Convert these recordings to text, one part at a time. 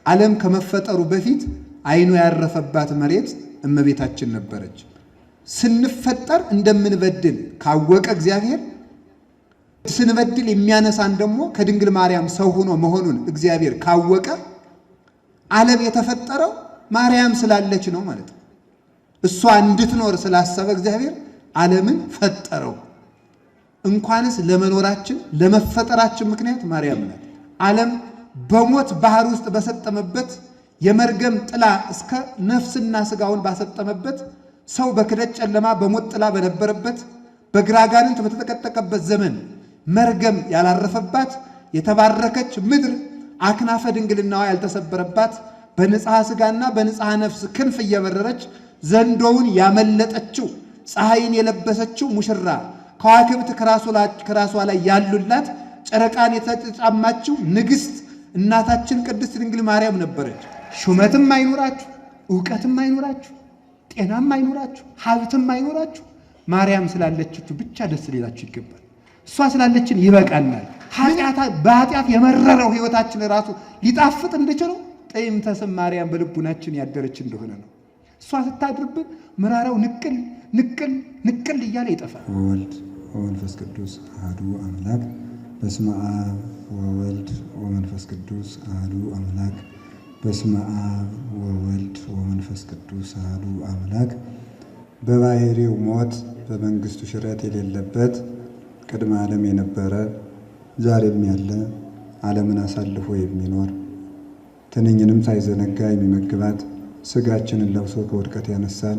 ዓለም ከመፈጠሩ በፊት ዓይኑ ያረፈባት መሬት እመቤታችን ነበረች። ስንፈጠር እንደምንበድል ካወቀ እግዚአብሔር ስንበድል የሚያነሳን ደግሞ ከድንግል ማርያም ሰው ሆኖ መሆኑን እግዚአብሔር ካወቀ ዓለም የተፈጠረው ማርያም ስላለች ነው ማለት ነው። እሷ እንድትኖር ስላሰበ እግዚአብሔር ዓለምን ፈጠረው። እንኳንስ ለመኖራችን ለመፈጠራችን ምክንያት ማርያም ናት። ዓለም በሞት ባህር ውስጥ በሰጠመበት የመርገም ጥላ እስከ ነፍስና ስጋውን ባሰጠመበት ሰው በክደት ጨለማ በሞት ጥላ በነበረበት በግራጋንንት በተጠቀጠቀበት ዘመን መርገም ያላረፈባት የተባረከች ምድር አክናፈ ድንግልናዋ ያልተሰበረባት በንጽሐ ስጋና በንጽሐ ነፍስ ክንፍ እየበረረች ዘንዶውን ያመለጠችው ፀሐይን የለበሰችው ሙሽራ ከዋክብት ከራሷ ላይ ያሉላት ጨረቃን የተጫማችው ንግሥት እናታችን ቅድስት ድንግል ማርያም ነበረች። ሹመትም አይኖራችሁ፣ እውቀትም አይኖራችሁ፣ ጤናም አይኖራችሁ፣ ሀብትም አይኖራችሁ፣ ማርያም ስላለችችሁ ብቻ ደስ ሊላችሁ ይገባል። እሷ ስላለችን ይበቃናል። በኃጢአት የመረረው ሕይወታችን ራሱ ሊጣፍጥ እንድችለው ጥዕምተ ስም ማርያም በልቡናችን ያደረች እንደሆነ ነው። እሷ ስታድርብን መራራው ንቅል ንቅል ንቅል እያለ ይጠፋል። ወወልድ ወመንፈስ ቅዱስ አሐዱ አምላክ። በስመ አብ ወወልድ ወመንፈስ ቅዱስ አሐዱ አምላክ። በስመ አብ ወወልድ ወመንፈስ ቅዱስ አሐዱ አምላክ። በባሕሪው ሞት በመንግሥቱ ሽረት የሌለበት ቅድመ ዓለም የነበረ ዛሬም ያለ ዓለምን አሳልፎ የሚኖር ትንኝንም ሳይዘነጋ የሚመግባት ሥጋችንን ለብሶ ከውድቀት ያነሳን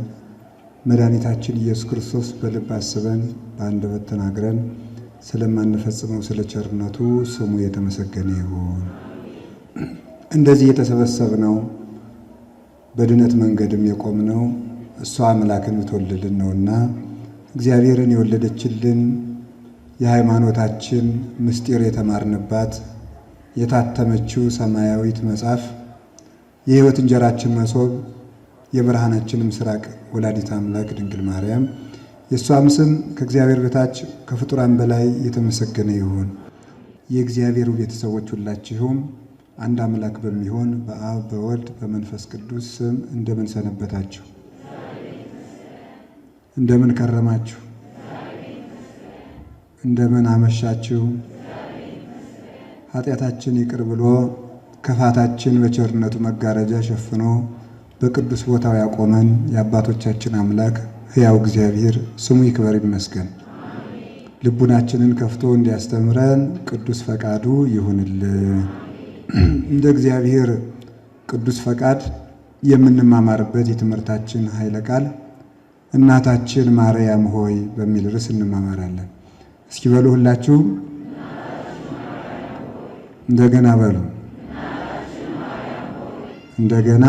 መድኃኒታችን ኢየሱስ ክርስቶስ በልብ አስበን በአንደበት ተናግረን ስለማንፈጽመው ስለ ቸርነቱ ስሙ የተመሰገነ ይሁን። እንደዚህ የተሰበሰብነው በድነት መንገድም የቆምነው እሷ አምላክን ብትወልድልን ነውና እግዚአብሔርን የወለደችልን የሃይማኖታችን ምስጢር የተማርንባት የታተመችው ሰማያዊት መጽሐፍ የሕይወት እንጀራችን መሶብ የብርሃናችን ምስራቅ ወላዲት አምላክ ድንግል ማርያም የእሷም ስም ከእግዚአብሔር በታች ከፍጡራን በላይ የተመሰገነ ይሁን። የእግዚአብሔሩ ቤተሰቦች ሁላችሁም አንድ አምላክ በሚሆን በአብ በወልድ በመንፈስ ቅዱስ ስም እንደምን ሰነበታችሁ? እንደምን ከረማችሁ? እንደምን አመሻችሁ? ኃጢአታችን ይቅር ብሎ ክፋታችን በቸርነቱ መጋረጃ ሸፍኖ በቅዱስ ቦታው ያቆመን የአባቶቻችን አምላክ ሕያው እግዚአብሔር ስሙ ይክበር ይመስገን። ልቡናችንን ከፍቶ እንዲያስተምረን ቅዱስ ፈቃዱ ይሁንልን። እንደ እግዚአብሔር ቅዱስ ፈቃድ የምንማማርበት የትምህርታችን ኃይለ ቃል እናታችን ማርያም ሆይ በሚል ርዕስ እንማማራለን። እስኪ በሉ ሁላችሁም እንደገና በሉ እንደገና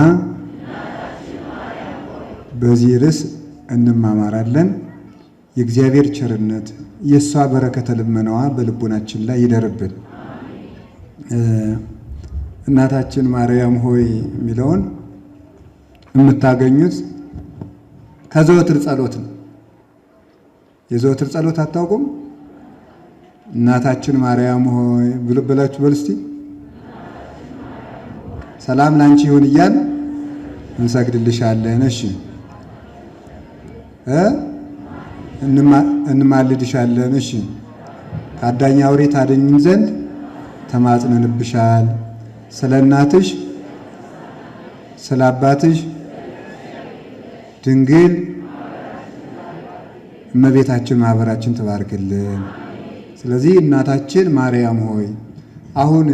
በዚህ ርዕስ እንማማራለን። የእግዚአብሔር ቸርነት የእሷ በረከተ ልመናዋ በልቡናችን ላይ ይደርብን። እናታችን ማርያም ሆይ የሚለውን የምታገኙት ከዘወትር ጸሎት ነው። የዘወትር ጸሎት አታውቁም? እናታችን ማርያም ሆይ ብላችሁ በሉ እስቲ። ሰላም ላንቺ ይሁን እያል እንሰግድልሻለን። እሺ እንማልድሻለን። እሺ ከአዳኝ አውሬ ታድኝን ዘንድ ተማጽነንብሻል። ስለ እናትሽ ስለ አባትሽ ድንግል እመቤታችን ማህበራችን ትባርክልን። ስለዚህ እናታችን ማርያም ሆይ አሁን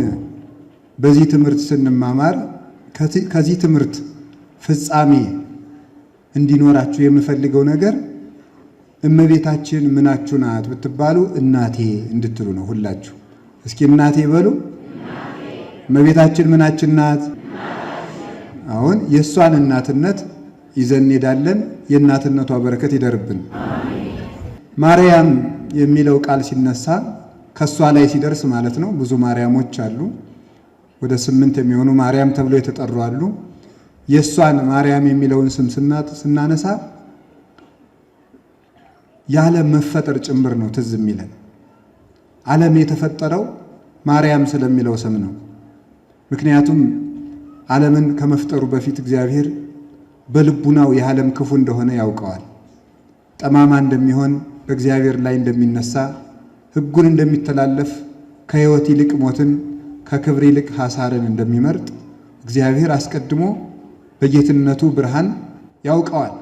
በዚህ ትምህርት ስንማማር ከዚህ ትምህርት ፍጻሜ እንዲኖራችሁ የምፈልገው ነገር እመቤታችን ምናችሁ ናት ብትባሉ እናቴ እንድትሉ ነው። ሁላችሁ እስኪ እናቴ በሉ። እመቤታችን ምናችን ናት? አሁን የእሷን እናትነት ይዘን እንሄዳለን። የእናትነቷ በረከት ይደርብን። ማርያም የሚለው ቃል ሲነሳ ከእሷ ላይ ሲደርስ ማለት ነው። ብዙ ማርያሞች አሉ። ወደ 8 የሚሆኑ ማርያም ተብሎ የተጠሩ አሉ። የእሷን ማርያም የሚለውን ስም ስናነሳ የዓለም መፈጠር ጭምር ነው ትዝ የሚለን። ዓለም የተፈጠረው ማርያም ስለሚለው ስም ነው። ምክንያቱም ዓለምን ከመፍጠሩ በፊት እግዚአብሔር በልቡናው የዓለም ክፉ እንደሆነ ያውቀዋል። ጠማማ እንደሚሆን፣ በእግዚአብሔር ላይ እንደሚነሳ፣ ሕጉን እንደሚተላለፍ፣ ከሕይወት ይልቅ ሞትን ከክብር ይልቅ ሐሳርን እንደሚመርጥ እግዚአብሔር አስቀድሞ በጌትነቱ ብርሃን ያውቀዋል።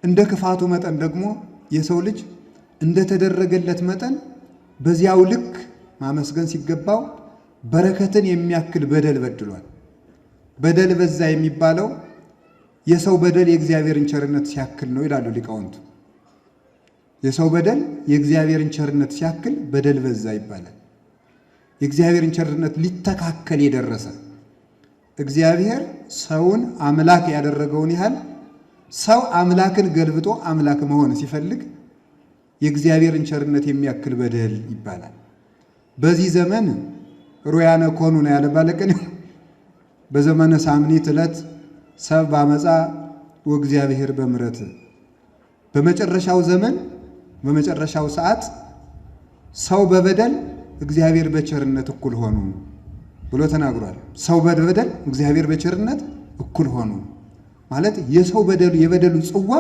እንደ ክፋቱ መጠን ደግሞ የሰው ልጅ እንደተደረገለት መጠን በዚያው ልክ ማመስገን ሲገባው በረከትን የሚያክል በደል በድሏል። በደል በዛ የሚባለው የሰው በደል የእግዚአብሔርን ቸርነት ሲያክል ነው ይላሉ ሊቃውንቱ። የሰው በደል የእግዚአብሔርን ቸርነት ሲያክል በደል በዛ ይባላል። የእግዚአብሔርን ቸርነት ሊተካከል የደረሰ እግዚአብሔር ሰውን አምላክ ያደረገውን ያህል ሰው አምላክን ገልብጦ አምላክ መሆን ሲፈልግ የእግዚአብሔርን ቸርነት የሚያክል በደል ይባላል። በዚህ ዘመን ሩያነ ኮኑ ነው ያለ ባለቅኔው። በዘመነ ሳምኒት ዕለት ሰብ ባመፃ ወእግዚአብሔር በምሕረት፣ በመጨረሻው ዘመን በመጨረሻው ሰዓት ሰው በበደል እግዚአብሔር በቸርነት እኩል ሆኑ ብሎ ተናግሯል። ሰው በበደል እግዚአብሔር በቸርነት እኩል ሆኑ ማለት የሰው በደሉ የበደሉ ጽዋ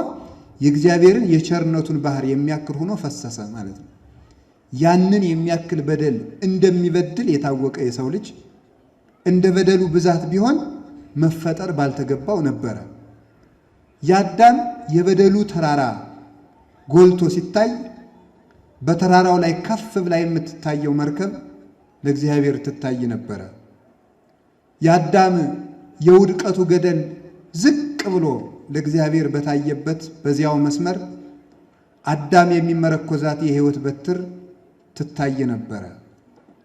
የእግዚአብሔርን የቸርነቱን ባህር የሚያክል ሆኖ ፈሰሰ ማለት ነው። ያንን የሚያክል በደል እንደሚበድል የታወቀ የሰው ልጅ እንደ በደሉ ብዛት ቢሆን መፈጠር ባልተገባው ነበረ። የአዳም የበደሉ ተራራ ጎልቶ ሲታይ በተራራው ላይ ከፍ ብላ የምትታየው መርከብ ለእግዚአብሔር ትታይ ነበረ። የአዳም የውድቀቱ ገደል ዝቅ ብሎ ለእግዚአብሔር በታየበት በዚያው መስመር አዳም የሚመረኮዛት የሕይወት በትር ትታይ ነበረ።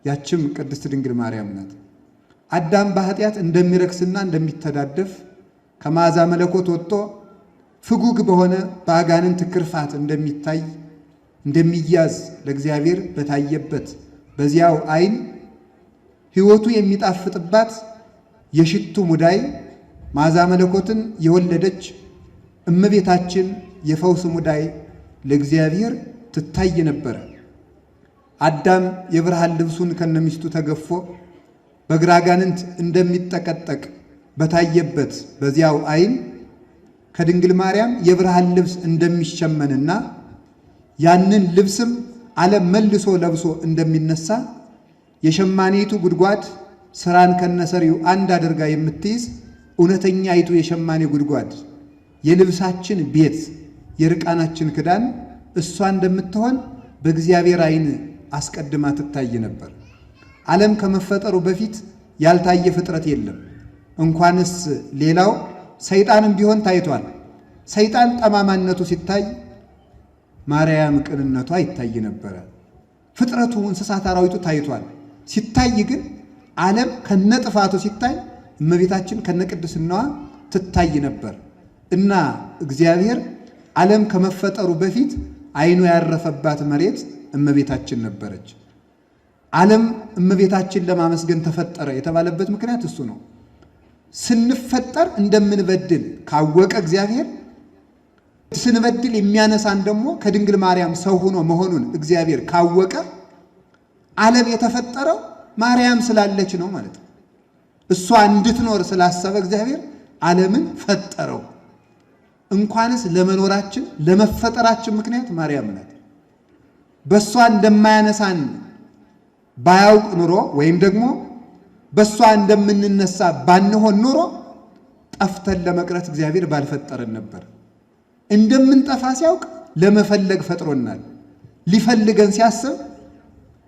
ያችም ቅድስት ድንግል ማርያም ናት። አዳም በኃጢአት እንደሚረክስና እንደሚተዳደፍ ከመዓዛ መለኮት ወጥቶ ፍጉግ በሆነ በአጋንንት ክርፋት እንደሚታይ እንደሚያዝ ለእግዚአብሔር በታየበት በዚያው ዓይን ሕይወቱ የሚጣፍጥባት የሽቱ ሙዳይ መዓዛ መለኮትን የወለደች እመቤታችን የፈውስ ሙዳይ ለእግዚአብሔር ትታይ ነበረ። አዳም የብርሃን ልብሱን ከነሚስቱ ተገፎ በግራ አጋንንት እንደሚጠቀጠቅ በታየበት በዚያው ዓይን ከድንግል ማርያም የብርሃን ልብስ እንደሚሸመንና ያንን ልብስም ዓለም መልሶ ለብሶ እንደሚነሳ የሸማኔቱ ጉድጓድ ስራን ከነሰሪው አንድ አድርጋ የምትይዝ እውነተኛይቱ የሸማኔ ጉድጓድ የልብሳችን ቤት የርቃናችን ክዳን እሷ እንደምትሆን በእግዚአብሔር ዓይን አስቀድማ ትታይ ነበር። ዓለም ከመፈጠሩ በፊት ያልታየ ፍጥረት የለም። እንኳንስ ሌላው ሰይጣንም ቢሆን ታይቷል። ሰይጣን ጠማማነቱ ሲታይ ማርያም ቅንነቷ ይታይ ነበረ። ፍጥረቱ እንስሳት፣ አራዊቱ ታይቷል። ሲታይ ግን ዓለም ከነጥፋቱ ሲታይ እመቤታችን ከነቅድስናዋ ትታይ ነበር እና እግዚአብሔር ዓለም ከመፈጠሩ በፊት ዓይኑ ያረፈባት መሬት እመቤታችን ነበረች። ዓለም እመቤታችን ለማመስገን ተፈጠረ የተባለበት ምክንያት እሱ ነው። ስንፈጠር እንደምንበድል ካወቀ እግዚአብሔር ስንበድል የሚያነሳን ደግሞ ከድንግል ማርያም ሰው ሆኖ መሆኑን እግዚአብሔር ካወቀ ዓለም የተፈጠረው ማርያም ስላለች ነው ማለት ነው። እሷ እንድትኖር ስላሰበ እግዚአብሔር ዓለምን ፈጠረው። እንኳንስ ለመኖራችን ለመፈጠራችን ምክንያት ማርያም ናት። በእሷ እንደማያነሳን ባያውቅ ኑሮ ወይም ደግሞ በእሷ እንደምንነሳ ባንሆን ኑሮ ጠፍተን ለመቅረት እግዚአብሔር ባልፈጠረን ነበር። እንደምንጠፋ ሲያውቅ ለመፈለግ ፈጥሮናል። ሊፈልገን ሲያስብ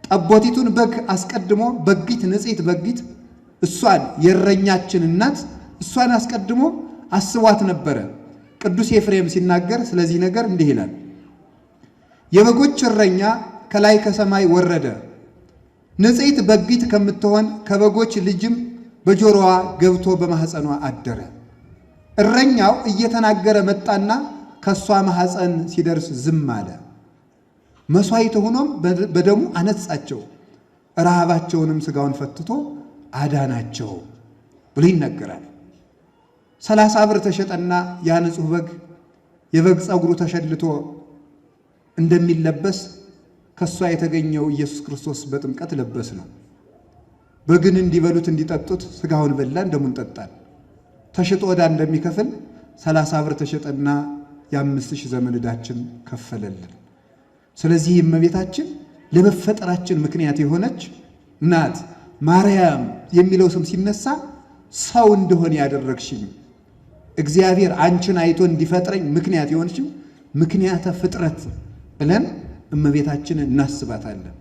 ጠቦቲቱን በግ አስቀድሞ በጊት ንጽሕት በጊት እሷን የእረኛችን እናት እሷን አስቀድሞ አስቧት ነበረ። ቅዱስ ኤፍሬም ሲናገር ስለዚህ ነገር እንዲህ ይላል። የበጎች እረኛ ከላይ ከሰማይ ወረደ፣ ንጽሕት በጊት ከምትሆን ከበጎች ልጅም በጆሮዋ ገብቶ በማኅፀኗ አደረ። እረኛው እየተናገረ መጣና ከእሷ ማኅፀን ሲደርስ ዝም አለ። መሥዋዕት ሆኖም በደሙ አነጻቸው፣ ረሃባቸውንም ሥጋውን ፈትቶ አዳናቸው ብሎ ይናገራል። 30 ብር ተሸጠና ያ ንጹሕ በግ የበግ ፀጉሩ ተሸልቶ እንደሚለበስ ከእሷ የተገኘው ኢየሱስ ክርስቶስ በጥምቀት ለበስ ነው። በግን እንዲበሉት እንዲጠጡት ስጋውን በላን ደሙን ጠጣን። ተሽጦ ዕዳ እንደሚከፍል 30 ብር ተሸጠና የ5000 ዘመን ዕዳችን ከፈለልን። ስለዚህ እመቤታችን ለመፈጠራችን ምክንያት የሆነች ናት። ማርያም የሚለው ስም ሲነሳ ሰው እንደሆነ ያደረግሽኝ እግዚአብሔር አንቺን አይቶ እንዲፈጥረኝ ምክንያት የሆንሽው ምክንያተ ፍጥረት ብለን እመቤታችንን እናስባታለን።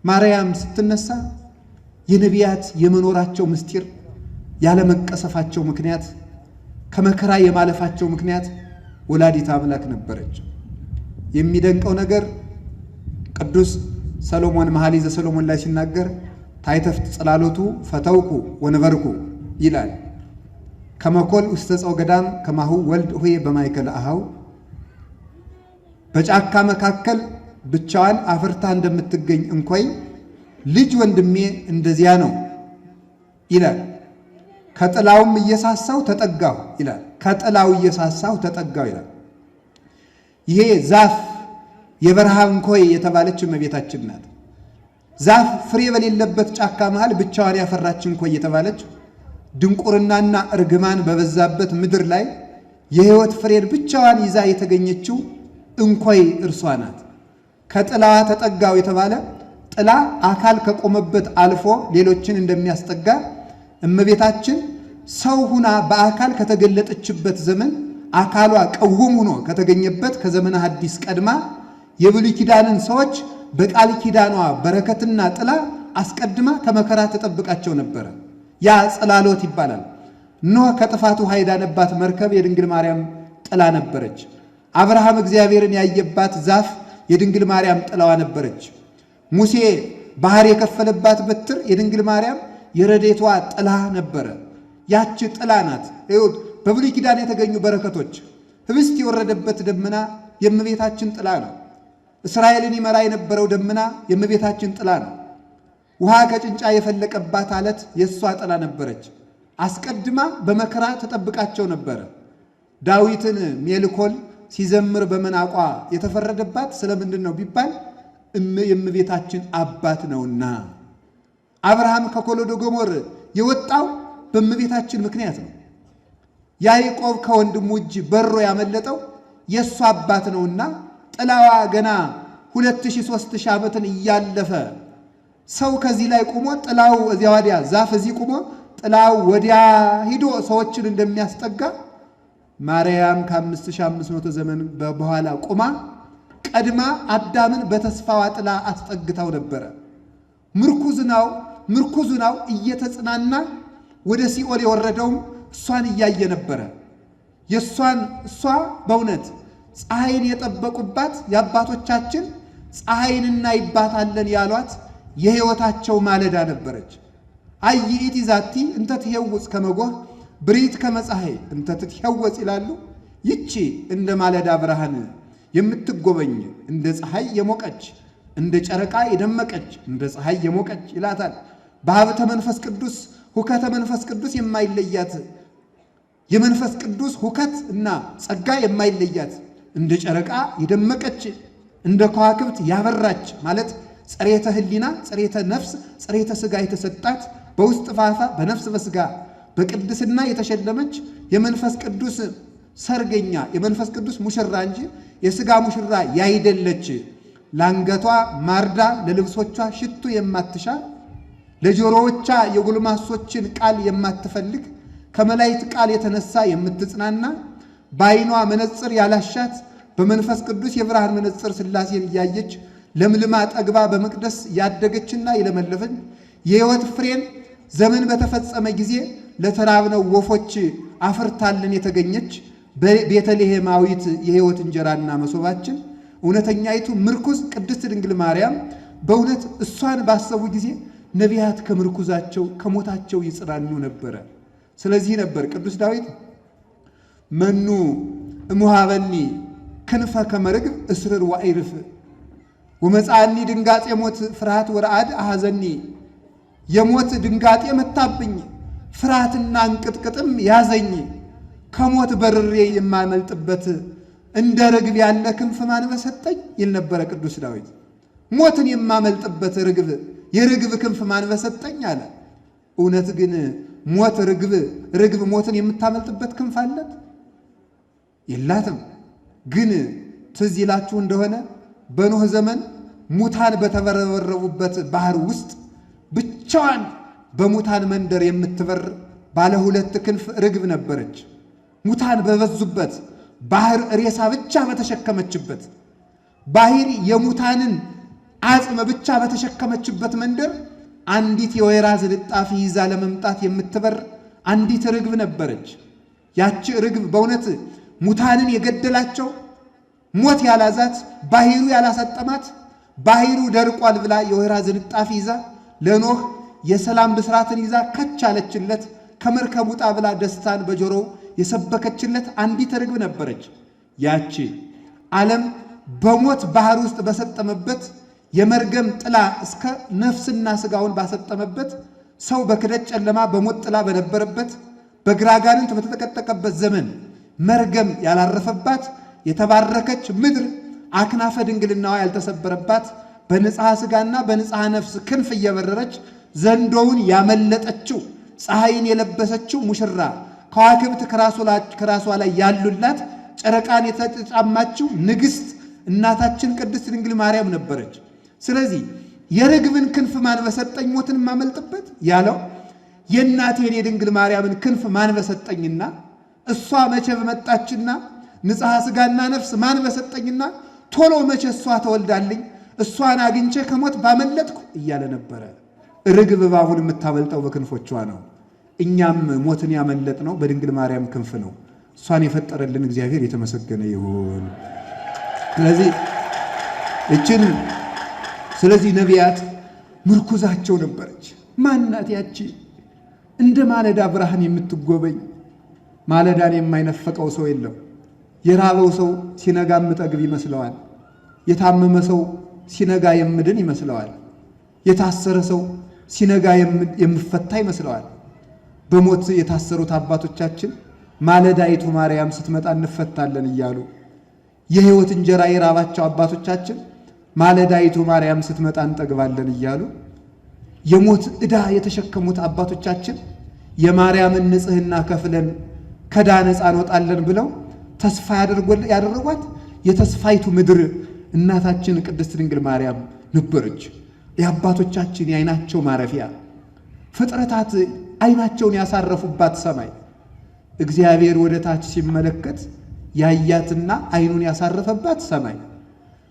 ማርያም ስትነሳ የነቢያት የመኖራቸው ምስጢር፣ ያለመቀሰፋቸው ምክንያት፣ ከመከራ የማለፋቸው ምክንያት ወላዲተ አምላክ ነበረች። የሚደንቀው ነገር ቅዱስ ሰሎሞን መኃልየ ዘሰሎሞን ላይ ሲናገር ታሕተ ጽላሎቱ ፈተውኩ ወነበርኩ ይላል። ከመ ኮል ውስተ ዕፀው ገዳም ከማሁ ወልድ ሆዬ በማእከለ አኀው። በጫካ መካከል ብቻዋን አፍርታ እንደምትገኝ እንኮይ ልጅ ወንድሜ እንደዚያ ነው ይላል። ከጥላውም እየሳሳው ተጠጋሁ ይላል። ከጥላው እየሳሳሁ ተጠጋሁ ይላል። ይሄ ዛፍ የበረሃ እንኮይ የተባለች እመቤታችን ናት። ዛፍ ፍሬ በሌለበት ጫካ መሃል ብቻዋን ያፈራች እንኮይ የተባለች፣ ድንቁርናና እርግማን በበዛበት ምድር ላይ የሕይወት ፍሬን ብቻዋን ይዛ የተገኘችው እንኮይ እርሷ ናት። ከጥላዋ ተጠጋው የተባለ ጥላ አካል ከቆመበት አልፎ ሌሎችን እንደሚያስጠጋ እመቤታችን ሰው ሁና በአካል ከተገለጠችበት ዘመን፣ አካሏ ቀውም ሆኖ ከተገኘበት ከዘመነ ሐዲስ ቀድማ የብሉይ ኪዳንን ሰዎች በቃል ኪዳኗ በረከትና ጥላ አስቀድማ ከመከራ ተጠብቃቸው ነበረ። ያ ጽላሎት ይባላል። ኖህ ከጥፋት ውሃ የዳነባት መርከብ የድንግል ማርያም ጥላ ነበረች። አብርሃም እግዚአብሔርን ያየባት ዛፍ የድንግል ማርያም ጥላዋ ነበረች። ሙሴ ባህር የከፈለባት በትር የድንግል ማርያም የረዴቷ ጥላ ነበረ። ያቺ ጥላ ናት። በብሉይ ኪዳን የተገኙ በረከቶች፣ ህብስት የወረደበት ደመና የእመቤታችን ጥላ ነው። እስራኤልን ይመራ የነበረው ደመና የእመቤታችን ጥላ ነው። ውሃ ከጭንጫ የፈለቀባት አለት የእሷ ጥላ ነበረች። አስቀድማ በመከራ ተጠብቃቸው ነበረ። ዳዊትን ሜልኮል ሲዘምር በመናቋ የተፈረደባት ስለምንድን ነው ቢባል የእመቤታችን አባት ነውና። አብርሃም ከኮሎዶጎሞር የወጣው በእመቤታችን ምክንያት ነው። ያዕቆብ ከወንድሙ እጅ በሮ ያመለጠው የእሱ አባት ነውና ጥላዋ ገና 2000 3000 ዓመትን እያለፈ ሰው ከዚህ ላይ ቆሞ ጥላው እዚያ ወዲያ፣ ዛፍ እዚህ ቆሞ ጥላው ወዲያ ሂዶ ሰዎችን እንደሚያስጠጋ ማርያም ከ5500 ዘመን በኋላ ቆማ ቀድማ አዳምን በተስፋዋ ጥላ አስጠግታው ነበረ። ምርኩዝናው ምርኩዝናው እየተጽናና ወደ ሲኦል የወረደውም እሷን እያየ ነበረ። የእሷን እሷ በእውነት ፀሐይን የጠበቁባት የአባቶቻችን ፀሐይን እናይባታለን ያሏት የሕይወታቸው ማለዳ ነበረች። አይኢቲ ዛቲ እንተ ትሄውፅ ከመ ጎህ ብርህት ከመ ፀሐይ እንተ ትትሄወፅ ይላሉ። ይቺ እንደ ማለዳ ብርሃን የምትጎበኝ፣ እንደ ፀሐይ የሞቀች፣ እንደ ጨረቃ የደመቀች፣ እንደ ፀሐይ የሞቀች ይላታል። በሀብተ መንፈስ ቅዱስ ሁከተ መንፈስ ቅዱስ የማይለያት፣ የመንፈስ ቅዱስ ሁከት እና ጸጋ የማይለያት፣ እንደ ጨረቃ የደመቀች፣ እንደ ከዋክብት ያበራች ማለት ጽሬተ ሕሊና፣ ጽሬተ ነፍስ፣ ጽሬተ ሥጋ የተሰጣት፣ በውስጥ ፋፋ በነፍስ በሥጋ በቅድስና የተሸለመች፣ የመንፈስ ቅዱስ ሰርገኛ፣ የመንፈስ ቅዱስ ሙሽራ እንጂ የሥጋ ሙሽራ ያይደለች፣ ለአንገቷ ማርዳ ለልብሶቿ ሽቱ የማትሻ፣ ለጆሮዎቿ የጎልማሶችን ቃል የማትፈልግ፣ ከመላእክት ቃል የተነሳ የምትጽናና፣ በዓይኗ መነጽር ያላሻት፣ በመንፈስ ቅዱስ የብርሃን መነጽር ሥላሴን እያየች ለምልማ ጠግባ በመቅደስ ያደገችና የለመለፈች፣ የሕይወት ፍሬን ዘመን በተፈጸመ ጊዜ ለተራብነው ወፎች አፍርታልን የተገኘች ቤተልሔማዊት የሕይወት እንጀራና መሶባችን እውነተኛይቱ ምርኩዝ ቅድስት ድንግል ማርያም በእውነት እሷን ባሰቡ ጊዜ ነቢያት ከምርኩዛቸው ከሞታቸው ይጽናኑ ነበረ። ስለዚህ ነበር ቅዱስ ዳዊት መኑ እሙሃበኒ ክንፈ ከመርግብ እስርር ወአዕርፍ ወመጽአኒ ድንጋጼ ሞት ፍርሃት ወረአድ አሐዘኒ፣ የሞት ድንጋጤ መታብኝ፣ ፍርሃትና እንቅጥቅጥም ያዘኝ፣ ከሞት በርሬ የማመልጥበት እንደ ርግብ ያለ ክንፍ ማን በሰጠኝ ይል ነበረ ቅዱስ ዳዊት። ሞትን የማመልጥበት ርግብ፣ የርግብ ክንፍ ማን በሰጠኝ አለ። እውነት ግን ሞት ርግብ ሞትን የምታመልጥበት ክንፍ አላት? የላትም። ግን ትዝ ይላችሁ እንደሆነ በኖህ ዘመን ሙታን በተበረበረቡበት ባህር ውስጥ ብቻዋን በሙታን መንደር የምትበር ባለ ሁለት ክንፍ ርግብ ነበረች። ሙታን በበዙበት ባህር ሬሳ ብቻ በተሸከመችበት ባህር የሙታንን አጽም ብቻ በተሸከመችበት መንደር አንዲት የወይራ ዝልጣፊ ይዛ ለመምጣት የምትበር አንዲት ርግብ ነበረች። ያቺ ርግብ በእውነት ሙታንን የገደላቸው ሞት ያላዛት ባህሩ ያላሰጠማት ባህሩ ደርቋል ብላ የወይራ ዝንጣፊ ይዛ ለኖህ የሰላም ብስራትን ይዛ ከች አለችለት። ከመርከብ ውጣ ብላ ደስታን በጆሮው የሰበከችለት አንዲት ርግብ ነበረች። ያቺ ዓለም በሞት ባህር ውስጥ በሰጠመበት የመርገም ጥላ እስከ ነፍስና ስጋውን ባሰጠመበት ሰው በክደት ጨለማ በሞት ጥላ በነበረበት በግራጋንንት በተጠቀጠቀበት ዘመን መርገም ያላረፈባት የተባረከች ምድር አክናፈ ድንግልናዋ ያልተሰበረባት በንጽሐ ስጋና በንጽሐ ነፍስ ክንፍ እየበረረች ዘንዶውን ያመለጠችው ፀሐይን የለበሰችው ሙሽራ ከዋክብት ከራሷ ላይ ያሉላት ጨረቃን የተጫማችው ንግሥት እናታችን ቅድስት ድንግል ማርያም ነበረች። ስለዚህ የርግብን ክንፍ ማን በሰጠኝ ሞትን የማመልጥበት ያለው የእናቴን የድንግል ማርያምን ክንፍ ማን በሰጠኝና እሷ መቼ በመጣችና ንጽሐ ስጋና ነፍስ ማን በሰጠኝና ቶሎ መቼ እሷ ተወልዳልኝ እሷን አግኝቼ ከሞት ባመለጥኩ እያለ ነበረ። ርግብ እባቡን የምታበልጠው በክንፎቿ ነው። እኛም ሞትን ያመለጥነው በድንግል ማርያም ክንፍ ነው። እሷን የፈጠረልን እግዚአብሔር የተመሰገነ ይሁን። ስለዚህ እችን ስለዚህ ነቢያት ምርኩዛቸው ነበረች። ማናት ያቺ እንደ ማለዳ ብርሃን የምትጎበኝ? ማለዳን የማይነፈቀው ሰው የለም። የራበው ሰው ሲነጋ የምጠግብ ይመስለዋል። የታመመ ሰው ሲነጋ የምድን ይመስለዋል። የታሰረ ሰው ሲነጋ የምፈታ ይመስለዋል። በሞት የታሰሩት አባቶቻችን ማለዳይቱ ማርያም ስትመጣ እንፈታለን እያሉ፣ የሕይወት እንጀራ የራባቸው አባቶቻችን ማለዳይቱ ማርያም ስትመጣ እንጠግባለን እያሉ፣ የሞት ዕዳ የተሸከሙት አባቶቻችን የማርያምን ንጽሕና ከፍለን ከዕዳ ነፃ እንወጣለን ብለው ተስፋ ያደረጓት የተስፋይቱ ምድር እናታችን ቅድስት ድንግል ማርያም ነበረች። የአባቶቻችን የዓይናቸው ማረፊያ፣ ፍጥረታት ዓይናቸውን ያሳረፉባት ሰማይ፣ እግዚአብሔር ወደ ታች ሲመለከት ያያትና ዓይኑን ያሳረፈባት ሰማይ፣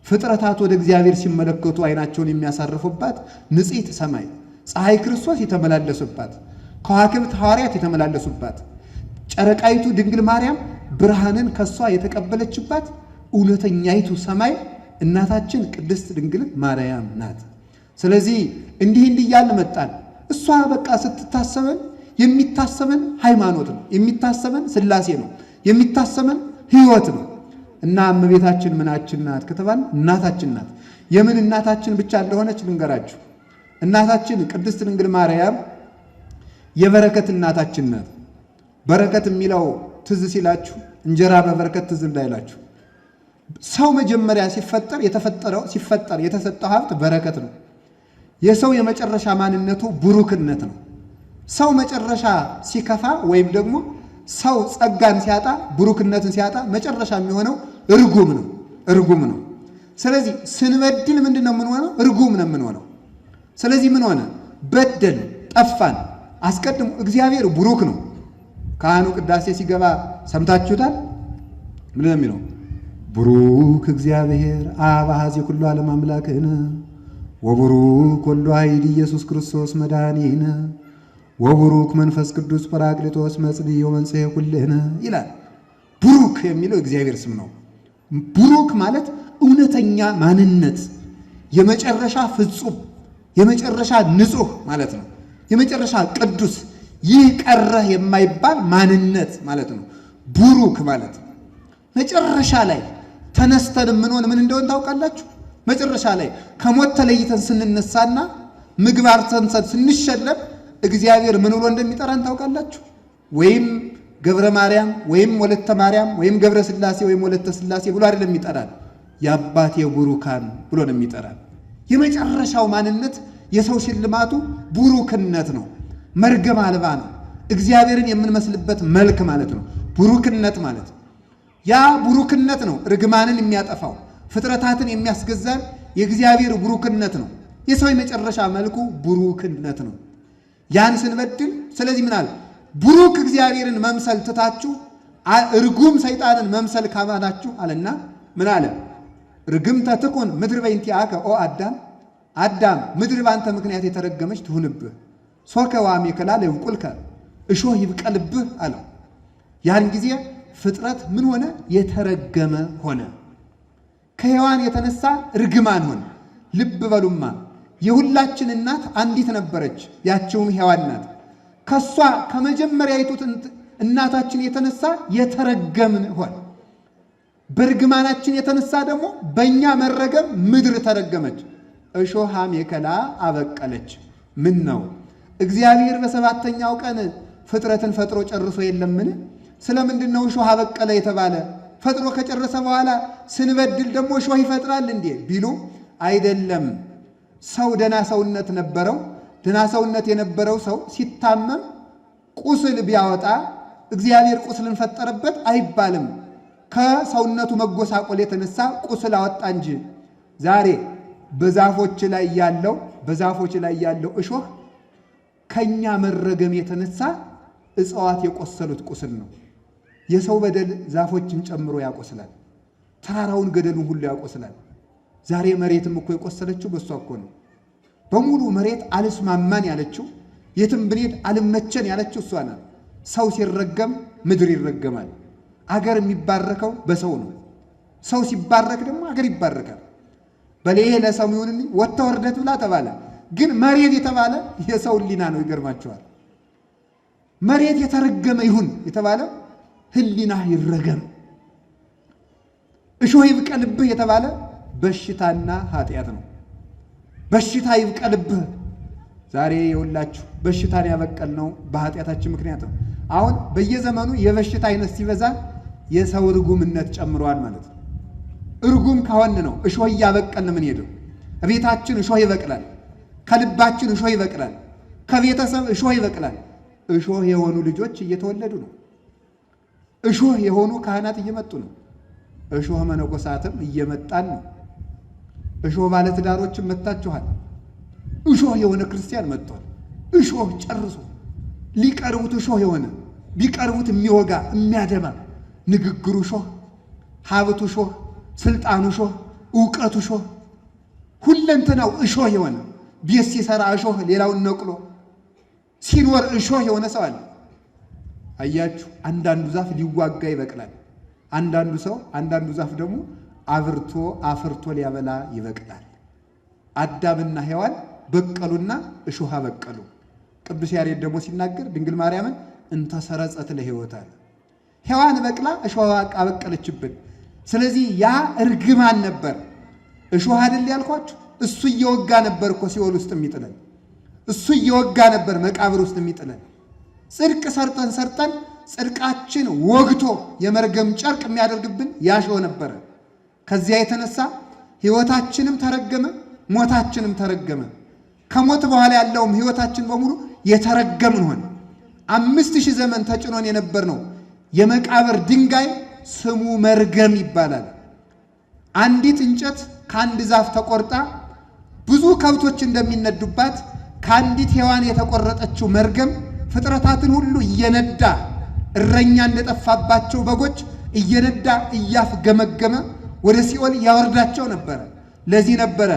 ፍጥረታት ወደ እግዚአብሔር ሲመለከቱ ዓይናቸውን የሚያሳርፉባት ንጽሕት ሰማይ፣ ፀሐይ ክርስቶስ የተመላለሱባት፣ ከዋክብት ሐዋርያት የተመላለሱባት፣ ጨረቃይቱ ድንግል ማርያም ብርሃንን ከሷ የተቀበለችባት እውነተኛይቱ ሰማይ እናታችን ቅድስት ድንግል ማርያም ናት። ስለዚህ እንዲህ እንዲህ እያልን መጣን። እሷ በቃ ስትታሰበን የሚታሰበን ሃይማኖት ነው፣ የሚታሰበን ሥላሴ ነው፣ የሚታሰበን ሕይወት ነው። እና እመቤታችን ምናችን ናት ከተባለ እናታችን ናት። የምን እናታችን ብቻ እንደሆነች ልንገራችሁ። እናታችን ቅድስት ድንግል ማርያም የበረከት እናታችን ናት። በረከት የሚለው ትዝ ሲላችሁ እንጀራ በበረከት ትዝ እንዳይላችሁ። ሰው መጀመሪያ ሲፈጠር የተፈጠረው ሲፈጠር የተሰጠው ሀብት በረከት ነው። የሰው የመጨረሻ ማንነቱ ቡሩክነት ነው። ሰው መጨረሻ ሲከፋ ወይም ደግሞ ሰው ጸጋን ሲያጣ ቡሩክነትን ሲያጣ መጨረሻ የሚሆነው እርጉም ነው፣ እርጉም ነው። ስለዚህ ስንበድል ምንድን ነው የምንሆነው? እርጉም ነው የምንሆነው። ስለዚህ ምን ሆነ? በደል፣ ጠፋን። አስቀድሞ እግዚአብሔር ቡሩክ ነው። ካህኑ ቅዳሴ ሲገባ ሰምታችሁታል። ምንድን ነው የሚለው? ቡሩክ እግዚአብሔር አብ አኃዜ ኩሉ ዓለም አምላክነ ወቡሩክ ወልዱ ዋሕድ ኢየሱስ ክርስቶስ መድኃኒነ ወቡሩክ መንፈስ ቅዱስ ጰራቅሊጦስ መጽንዒ ወመንጽሔ ኩልነ ይላል። ቡሩክ የሚለው እግዚአብሔር ስም ነው። ቡሩክ ማለት እውነተኛ ማንነት፣ የመጨረሻ ፍጹም፣ የመጨረሻ ንጹህ ማለት ነው። የመጨረሻ ቅዱስ፣ ይህ ቀረህ የማይባል ማንነት ማለት ነው። ቡሩክ ማለት መጨረሻ ላይ ተነስተን የምንሆን ምን እንደሆን ታውቃላችሁ? መጨረሻ ላይ ከሞት ተለይተን ስንነሳና ምግባር ተንሰን ስንሸለም እግዚአብሔር ምን ብሎ እንደሚጠራን ታውቃላችሁ? ወይም ገብረ ማርያም ወይም ወለተ ማርያም ወይም ገብረ ሥላሴ ወይም ወለተ ሥላሴ ብሎ አይደለም የሚጠራን፣ የአባቴ ቡሩካን ብሎ ነው የሚጠራን። የመጨረሻው ማንነት የሰው ሽልማቱ ቡሩክነት ነው። መርገም አልባ ነው። እግዚአብሔርን የምንመስልበት መልክ ማለት ነው። ቡሩክነት ማለት ያ ቡሩክነት ነው። ርግማንን የሚያጠፋው ፍጥረታትን የሚያስገዛን የእግዚአብሔር ቡሩክነት ነው። የሰው የመጨረሻ መልኩ ቡሩክነት ነው። ያን ስንበድል፣ ስለዚህ ምን አለ? ቡሩክ እግዚአብሔርን መምሰል ትታችሁ እርጉም ሰይጣንን መምሰል ካማናችሁ አለና ምን አለ? ርግምተ ትኩን ምድር በእንቲአከ ኦ አዳም፣ አዳም ምድር ባንተ ምክንያት የተረገመች ትሁንብህ፣ ሶከ ወአሜከላ ለይብቁልከ፣ እሾህ ይብቀልብህ አለው። ያን ጊዜ ፍጥረት ምን ሆነ? የተረገመ ሆነ። ከሔዋን የተነሳ ርግማን ሆነ። ልብ በሉማ የሁላችን እናት አንዲት ነበረች፣ ያችውም ሔዋን ናት። ከሷ ከመጀመሪያይቱ እናታችን የተነሳ የተረገምን ሆን። በርግማናችን የተነሳ ደግሞ በእኛ መረገም ምድር ተረገመች። እሾህ አሜከላ አበቀለች። ምን ነው እግዚአብሔር በሰባተኛው ቀን ፍጥረትን ፈጥሮ ጨርሶ የለምን? ስለምንድን ነው እሾህ አበቀለ የተባለ? ፈጥሮ ከጨረሰ በኋላ ስንበድል ደግሞ እሾህ ይፈጥራል እንዴ ቢሉ፣ አይደለም። ሰው ደና ሰውነት ነበረው። ደና ሰውነት የነበረው ሰው ሲታመም ቁስል ቢያወጣ እግዚአብሔር ቁስልን ፈጠረበት አይባልም። ከሰውነቱ መጎሳቆል የተነሳ ቁስል አወጣ እንጂ። ዛሬ በዛፎች ላይ ያለው እሾህ ከኛ መረገም የተነሳ እጽዋት የቆሰሉት ቁስል ነው። የሰው በደል ዛፎችን ጨምሮ ያቆስላል። ተራራውን ገደሉን ሁሉ ያቆስላል። ዛሬ መሬትም እኮ የቆሰለችው በእሷ እኮ ነው። በሙሉ መሬት አልስማማን ያለችው፣ የትም ብንሄድ አልመቸን ያለችው እሷ ናት። ሰው ሲረገም ምድር ይረገማል። አገር የሚባረከው በሰው ነው። ሰው ሲባረክ ደግሞ አገር ይባረካል። በልኤ ለሰው ይሁንኒ ወጥተ ወርደት ብላ ተባለ። ግን መሬት የተባለ የሰው ሕሊና ነው። ይገርማቸዋል። መሬት የተረገመ ይሁን የተባለ ሕሊና ይረገም። እሾህ ይብቀልብህ የተባለ በሽታና ኃጢአት ነው። በሽታ ይብቀልብህ። ዛሬ የሁላችሁ በሽታን ያበቀልነው በኃጢአታችን ምክንያት ነው። አሁን በየዘመኑ የበሽታ አይነት ሲበዛ የሰው ርጉምነት ጨምሯል ማለት ነው። እርጉም ከሆን ነው እሾህ እያበቀልን ምን ሄደው። እቤታችን እሾህ ይበቅላል፣ ከልባችን እሾህ ይበቅላል፣ ከቤተሰብ እሾህ ይበቅላል። እሾህ የሆኑ ልጆች እየተወለዱ ነው። እሾህ የሆኑ ካህናት እየመጡ ነው። እሾህ መነኮሳትም እየመጣን ነው። እሾህ ባለትዳሮችም መጥታችኋል። እሾህ የሆነ ክርስቲያን መጥቷል። እሾህ ጨርሶ ሊቀርቡት እሾህ የሆነ፣ ቢቀርቡት የሚወጋ የሚያደማ፣ ንግግሩ እሾህ፣ ሀብቱ እሾህ፣ ስልጣኑ እሾህ፣ እውቀቱ እሾህ፣ ሁለንተናው እሾህ የሆነ፣ ቤት ሲሰራ እሾህ ሌላውን ነቅሎ ሲኖር እሾህ የሆነ ሰው አለ። አያችሁ፣ አንዳንዱ ዛፍ ሊዋጋ ይበቅላል። አንዳንዱ ሰው አንዳንዱ ዛፍ ደግሞ አብርቶ አፍርቶ ሊያበላ ይበቅላል። አዳምና ሔዋን በቀሉና እሾህ አበቀሉ። ቅዱስ ያሬድ ደግሞ ሲናገር ድንግል ማርያምን እንተሰረጸት ለሕይወት አለ። ሔዋን በቅላ እሾህ አበቀለችብን። ስለዚህ ያ እርግማን ነበር። እሾህ አይደል ያልኳችሁ? እሱ እየወጋ ነበር እኮ ሲኦል ውስጥ የሚጥለን። እሱ እየወጋ ነበር መቃብር ውስጥ የሚጥለን። ጽድቅ ሰርተን ሰርተን ጽድቃችን ወግቶ የመርገም ጨርቅ የሚያደርግብን ያ እሾህ ነበረ። ከዚያ የተነሳ ሕይወታችንም ተረገመ፣ ሞታችንም ተረገመ። ከሞት በኋላ ያለውም ሕይወታችን በሙሉ የተረገምን ሆነ። 5000 ዘመን ተጭኖን የነበር ነው የመቃብር ድንጋይ ስሙ መርገም ይባላል። አንዲት እንጨት ከአንድ ዛፍ ተቆርጣ ብዙ ከብቶች እንደሚነዱባት ከአንዲት ሔዋን የተቆረጠችው መርገም ፍጥረታትን ሁሉ እየነዳ፣ እረኛ እንደጠፋባቸው በጎች እየነዳ እያፍገመገመ ወደ ሲኦል ያወርዳቸው ነበረ። ለዚህ ነበረ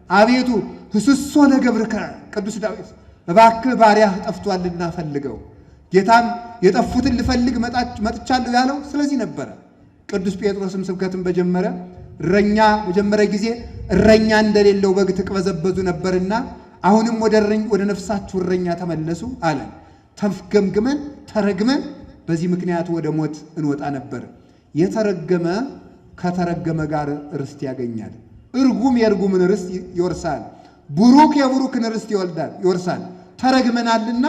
አቤቱ ህስሶ ለገብርከ ቅዱስ ዳዊት እባክህ ባሪያህ ጠፍቷልና ፈልገው። ጌታም የጠፉትን ልፈልግ መጥቻለሁ ያለው ስለዚህ ነበረ። ቅዱስ ጴጥሮስም ስብከትን በጀመረ እረኛ በጀመረ ጊዜ እረኛ እንደሌለው በግ ትቅበዘበዙ ነበርና አሁንም ወደ ነፍሳችሁ እረኛ ተመለሱ አለ። ተፍገምግመን ተረግመን በዚህ ምክንያት ወደ ሞት እንወጣ ነበር። የተረገመ ከተረገመ ጋር ርስት ያገኛል። እርጉም የእርጉምን ርስት ይወርሳል። ቡሩክ የቡሩክን ርስት ይወርሳል። ተረግመናልና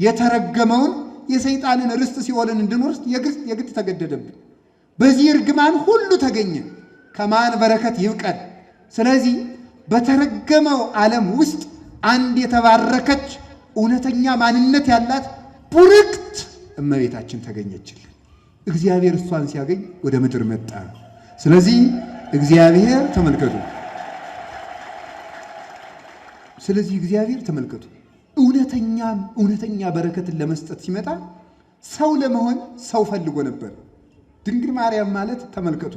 የተረገመውን የሰይጣንን ርስት ሲኦልን እንድንወርስ የግድ ተገደደብን። በዚህ እርግማን ሁሉ ተገኘ። ከማን በረከት ይብቀል? ስለዚህ በተረገመው ዓለም ውስጥ አንድ የተባረከች እውነተኛ ማንነት ያላት ቡርክት እመቤታችን ተገኘችልን። እግዚአብሔር እሷን ሲያገኝ ወደ ምድር መጣ። ስለዚህ እግዚአብሔር ተመልከቱ። ስለዚህ እግዚአብሔር ተመልከቱ፣ እውነተኛም እውነተኛ በረከትን ለመስጠት ሲመጣ ሰው ለመሆን ሰው ፈልጎ ነበር። ድንግል ማርያም ማለት ተመልከቱ፣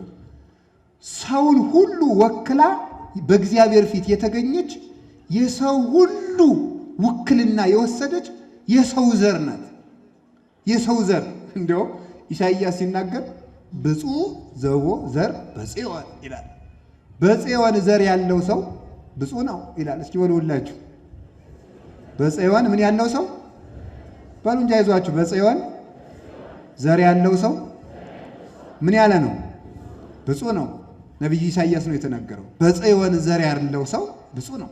ሰውን ሁሉ ወክላ በእግዚአብሔር ፊት የተገኘች የሰው ሁሉ ውክልና የወሰደች የሰው ዘር ናት። የሰው ዘር እንዲያውም ኢሳይያስ ሲናገር ብፁዕ ዘቦ ዘር በጽዮን ይላል። በጽዮን ዘር ያለው ሰው ብፁዕ ነው ይላል። እስኪ በሉ ሁላችሁ በጽዮን ምን ያለው ሰው በሉ እንጂ አይዟችሁ። በጽዮን ዘር ያለው ሰው ምን ያለ ነው? ብፁዕ ነው። ነቢዩ ኢሳይያስ ነው የተናገረው። በጽዮን ዘር ያለው ሰው ብፁዕ ነው።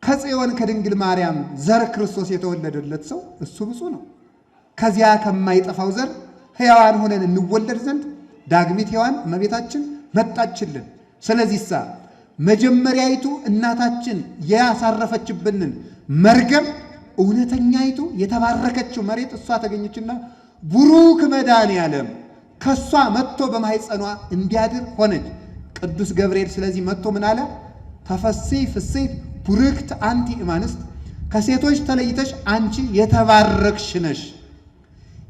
ከጽዮን ከድንግል ማርያም ዘር ክርስቶስ የተወለደለት ሰው እሱ ብፁዕ ነው። ከዚያ ከማይጠፋው ዘር ሕያዋን ሆነን እንወለድ ዘንድ ዳግሚት ሔዋን እመቤታችን መጣችልን። ስለዚህሳ መጀመሪያይቱ እናታችን ያሳረፈችብንን መርገም እውነተኛይቱ የተባረከችው መሬት እሷ ተገኘችና ቡሩክ መድኃኔዓለም ከሷ መጥቶ በማኅፀኗ እንዲያድር ሆነች። ቅዱስ ገብርኤል ስለዚህ መጥቶ ምን አለ? ተፈሥሒ ፍሥሕት ቡርክት አንቲ እምአንስት፣ ከሴቶች ተለይተሽ አንቺ የተባረክሽ ነሽ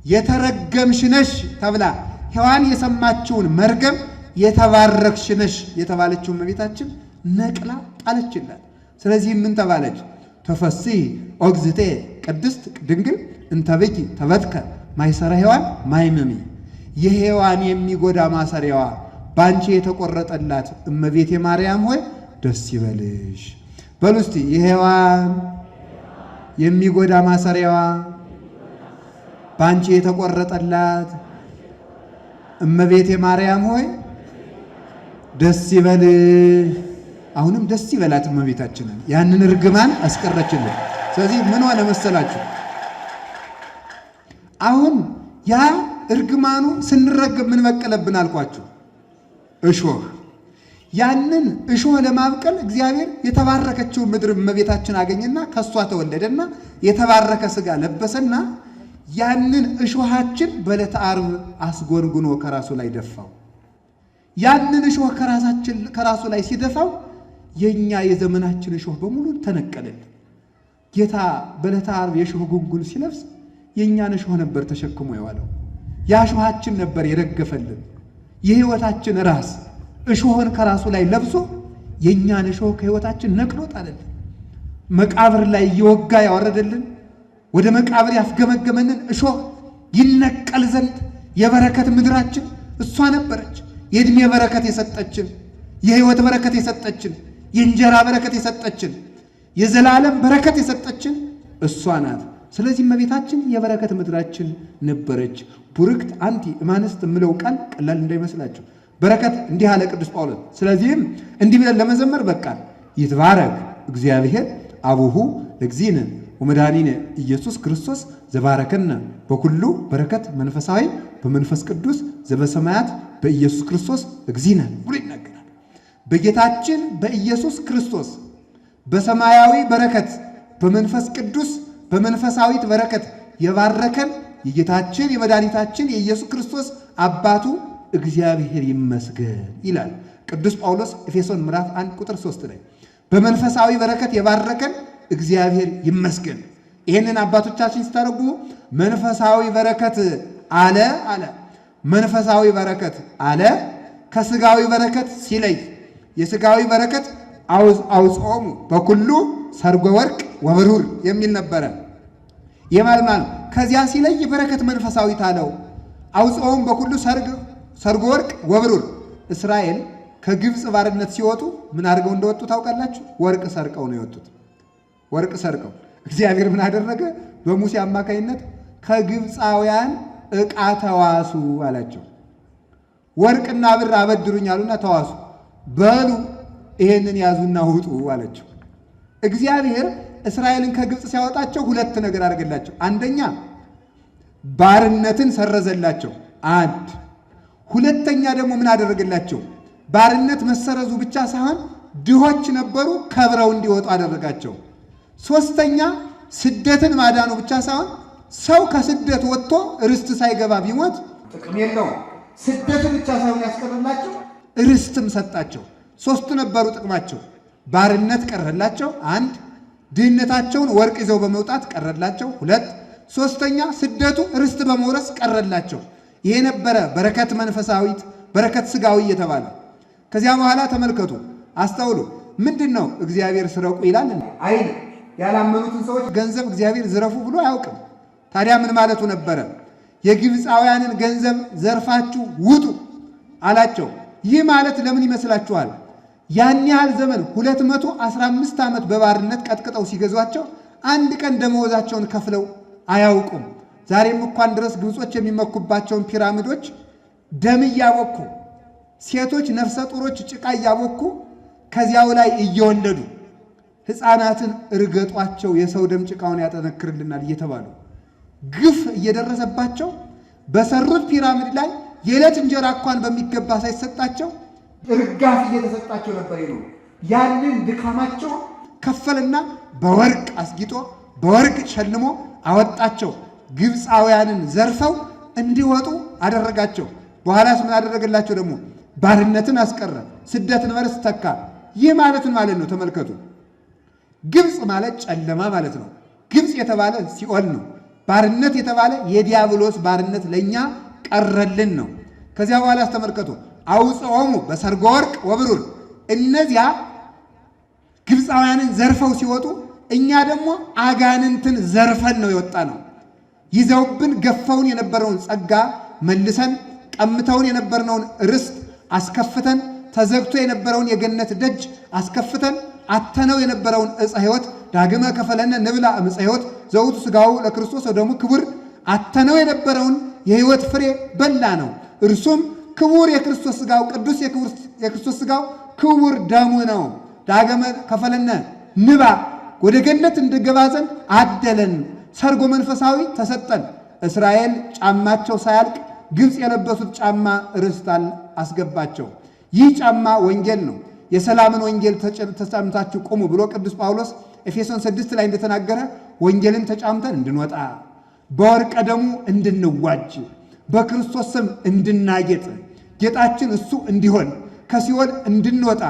የተረገምሽ ነሽ ተብላ ሔዋን የሰማችውን መርገም የተባረክሽ ነሽ የተባለችው እመቤታችን ነቅላ ጣለችላት። ስለዚህ ምን ተባለች? ተፈሥሒ ኦ እግዝእትየ ቅድስት ድንግል እንተ ብኪ ተበትከ ማይሰረ ሔዋን ማይመሚ፣ የሔዋን የሚጎዳ ማሰሪያዋ ባንቺ የተቆረጠላት እመቤቴ ማርያም ሆይ ደስ ይበልሽ። በሉ እስቲ የሔዋን የሚጎዳ ማሰሪያዋ ባንቺ የተቆረጠላት እመቤቴ ማርያም ሆይ ደስ ይበልሽ። አሁንም ደስ ይበላት እመቤታችንን፣ ያንን እርግማን አስቀረችልን። ስለዚህ ምን ሆነ መሰላችሁ? አሁን ያ እርግማኑ ስንረገም ምን በቀለብን አልኳችሁ? እሾህ። ያንን እሾህ ለማብቀል እግዚአብሔር የተባረከችውን ምድር እመቤታችን አገኘና ከእሷ ተወለደና የተባረከ ሥጋ ለበሰና ያንን እሾሃችን በዕለተ ዓርብ አስጎንጉኖ ከራሱ ላይ ደፋው። ያንን እሾህ ከራሳችን ከራሱ ላይ ሲደፋው የኛ የዘመናችን እሾህ በሙሉ ተነቀለልን። ጌታ በዕለተ ዓርብ የእሾህ ጉንጉን ሲለብስ የእኛን እሾህ ነበር ተሸክሞ የዋለው። ያ እሾሃችን ነበር የረገፈልን። የሕይወታችን ራስ እሾህን ከራሱ ላይ ለብሶ የእኛን እሾህ ከሕይወታችን ነቅሎ ጣለልን። መቃብር ላይ እየወጋ ያወረደልን ወደ መቃብር ያፍገመገመንን እሾህ ይነቀል ዘንድ የበረከት ምድራችን እሷ ነበረች። የዕድሜ በረከት የሰጠችን፣ የሕይወት በረከት የሰጠችን፣ የእንጀራ በረከት የሰጠችን፣ የዘላለም በረከት የሰጠችን እሷ ናት። ስለዚህ እመቤታችን የበረከት ምድራችን ነበረች። ቡርክት አንቲ እምአንስት የምለው ቃል ቀላል እንዳይመስላችሁ። በረከት እንዲህ አለ ቅዱስ ጳውሎስ። ስለዚህም እንዲህ ብለን ለመዘመር በቃ ይትባረክ እግዚአብሔር አቡሁ ለእግዚእነ ወመድኃኒነ ኢየሱስ ክርስቶስ ዘባረከነ በኩሉ በረከት መንፈሳዊ በመንፈስ ቅዱስ ዘበሰማያት በኢየሱስ ክርስቶስ እግዚእነ ብሎ ይናገራል። በጌታችን በኢየሱስ ክርስቶስ በሰማያዊ በረከት በመንፈስ ቅዱስ በመንፈሳዊት በረከት የባረከን የጌታችን የመድኃኒታችን የኢየሱስ ክርስቶስ አባቱ እግዚአብሔር ይመስገን ይላል ቅዱስ ጳውሎስ ኤፌሶን ምዕራፍ 1 ቁጥር 3 ላይ በመንፈሳዊ በረከት የባረከን እግዚአብሔር ይመስገን። ይህንን አባቶቻችን ሲተረጉሙ መንፈሳዊ በረከት አለ አለ መንፈሳዊ በረከት አለ ከስጋዊ በረከት ሲለይ የስጋዊ በረከት አውጽኦሙ በኩሉ ሰርጎ ወርቅ ወብሩር የሚል ነበረ። የማልማል ከዚያ ሲለይ በረከት መንፈሳዊ ታለው አውጽኦሙ በኩሉ ሰርጎ ወርቅ ወብሩር። እስራኤል ከግብፅ ባርነት ሲወጡ ምን አድርገው እንደወጡ ታውቃላችሁ? ወርቅ ሰርቀው ነው የወጡት። ወርቅ ሰርቀው እግዚአብሔር ምን አደረገ? በሙሴ አማካኝነት ከግብፃውያን ዕቃ ተዋሱ አላቸው። ወርቅና ብር አበድሩኝ አሉና ተዋሱ። በሉ ይሄንን ያዙና ውጡ አላቸው። እግዚአብሔር እስራኤልን ከግብፅ ሲያወጣቸው ሁለት ነገር አደረገላቸው። አንደኛ ባርነትን ሰረዘላቸው። አንድ ሁለተኛ ደግሞ ምን አደረገላቸው? ባርነት መሰረዙ ብቻ ሳይሆን ድሆች ነበሩ፣ ከብረው እንዲወጡ አደረጋቸው። ሶስተኛ ስደትን ማዳኑ ብቻ ሳይሆን ሰው ከስደት ወጥቶ ርስት ሳይገባ ቢሞት ጥቅም የለውም። ስደትን ብቻ ሳይሆን ያስቀረላቸው ርስትም ሰጣቸው። ሶስቱ ነበሩ ጥቅማቸው። ባርነት ቀረላቸው፣ አንድ። ድህነታቸውን ወርቅ ይዘው በመውጣት ቀረላቸው፣ ሁለት። ሶስተኛ ስደቱ ርስት በመውረስ ቀረላቸው። ይሄ ነበረ በረከት መንፈሳዊት፣ በረከት ስጋዊ እየተባለ። ከዚያ በኋላ ተመልከቱ፣ አስተውሉ። ምንድን ነው እግዚአብሔር ስረቁ ይላል አይል? ያላመኑትን ሰዎች ገንዘብ እግዚአብሔር ዝረፉ ብሎ አያውቅም። ታዲያ ምን ማለቱ ነበረ? የግብፃውያንን ገንዘብ ዘርፋችሁ ውጡ አላቸው። ይህ ማለት ለምን ይመስላችኋል? ያን ያህል ዘመን 215 ዓመት በባርነት ቀጥቅጠው ሲገዟቸው አንድ ቀን ደመወዛቸውን ከፍለው አያውቁም። ዛሬም እንኳን ድረስ ግብጾች የሚመኩባቸውን ፒራሚዶች ደም እያቦኩ፣ ሴቶች ነፍሰ ጡሮች ጭቃ እያቦኩ ከዚያው ላይ እየወለዱ፣ ሕፃናትን እርገጧቸው የሰው ደም ጭቃውን ያጠነክርልናል እየተባሉ ግፍ እየደረሰባቸው፣ በሰሩት ፒራሚድ ላይ የዕለት እንጀራ እንኳን በሚገባ ሳይሰጣቸው እርጋፍ እየተሰጣቸው ነበር ይሉ። ያንን ድካማቸው ከፈልና በወርቅ አስጊጦ በወርቅ ሸልሞ አወጣቸው። ግብፃውያንን ዘርፈው እንዲወጡ አደረጋቸው። በኋላስ ምን አደረገላቸው ደግሞ? ባርነትን አስቀረ፣ ስደትን በርስት ተካ። ይህ ማለትን ማለት ነው። ተመልከቱ፣ ግብፅ ማለት ጨለማ ማለት ነው። ግብፅ የተባለ ሲኦል ነው። ባርነት የተባለ የዲያብሎስ ባርነት ለእኛ ቀረልን ነው። ከዚያ በኋላ ተመልከቱ፣ አውፅኦሙ በሰርጎ ወርቅ ወብሩር። እነዚያ ግብፃውያንን ዘርፈው ሲወጡ እኛ ደግሞ አጋንንትን ዘርፈን ነው የወጣነው። ይዘውብን ገፈውን የነበረውን ጸጋ መልሰን፣ ቀምተውን የነበርነውን ርስት አስከፍተን፣ ተዘግቶ የነበረውን የገነት ደጅ አስከፍተን፣ አተነው የነበረውን ዕፀ ሕይወት፣ ዳግመ ከፈለነ ንብላዕ እምዕፀ ሕይወት ዘውእቱ ሥጋሁ ለክርስቶስ ወደሙ ክቡር፣ አተነው የነበረውን የሕይወት ፍሬ በላነው። እርሱም ክቡር የክርስቶስ ሥጋው፣ ቅዱስ የክርስቶስ ሥጋው፣ ክቡር ደሙ ነው። ዳግመ ከፈለነ ንባእ፣ ወደ ገነት እንድገባ ዘንድ አደለን። ሰርጎ መንፈሳዊ ተሰጠን። እስራኤል ጫማቸው ሳያልቅ ግብፅ የለበሱት ጫማ ርስት አስገባቸው። ይህ ጫማ ወንጌል ነው። የሰላምን ወንጌል ተጫምታችሁ ቁሙ ብሎ ቅዱስ ጳውሎስ ኤፌሶን 6 ላይ እንደተናገረ ወንጌልን ተጫምተን እንድንወጣ፣ በወርቀ ደሙ እንድንዋጅ፣ በክርስቶስ ስም እንድናጌጥ፣ ጌጣችን እሱ እንዲሆን፣ ከሲኦል እንድንወጣ፣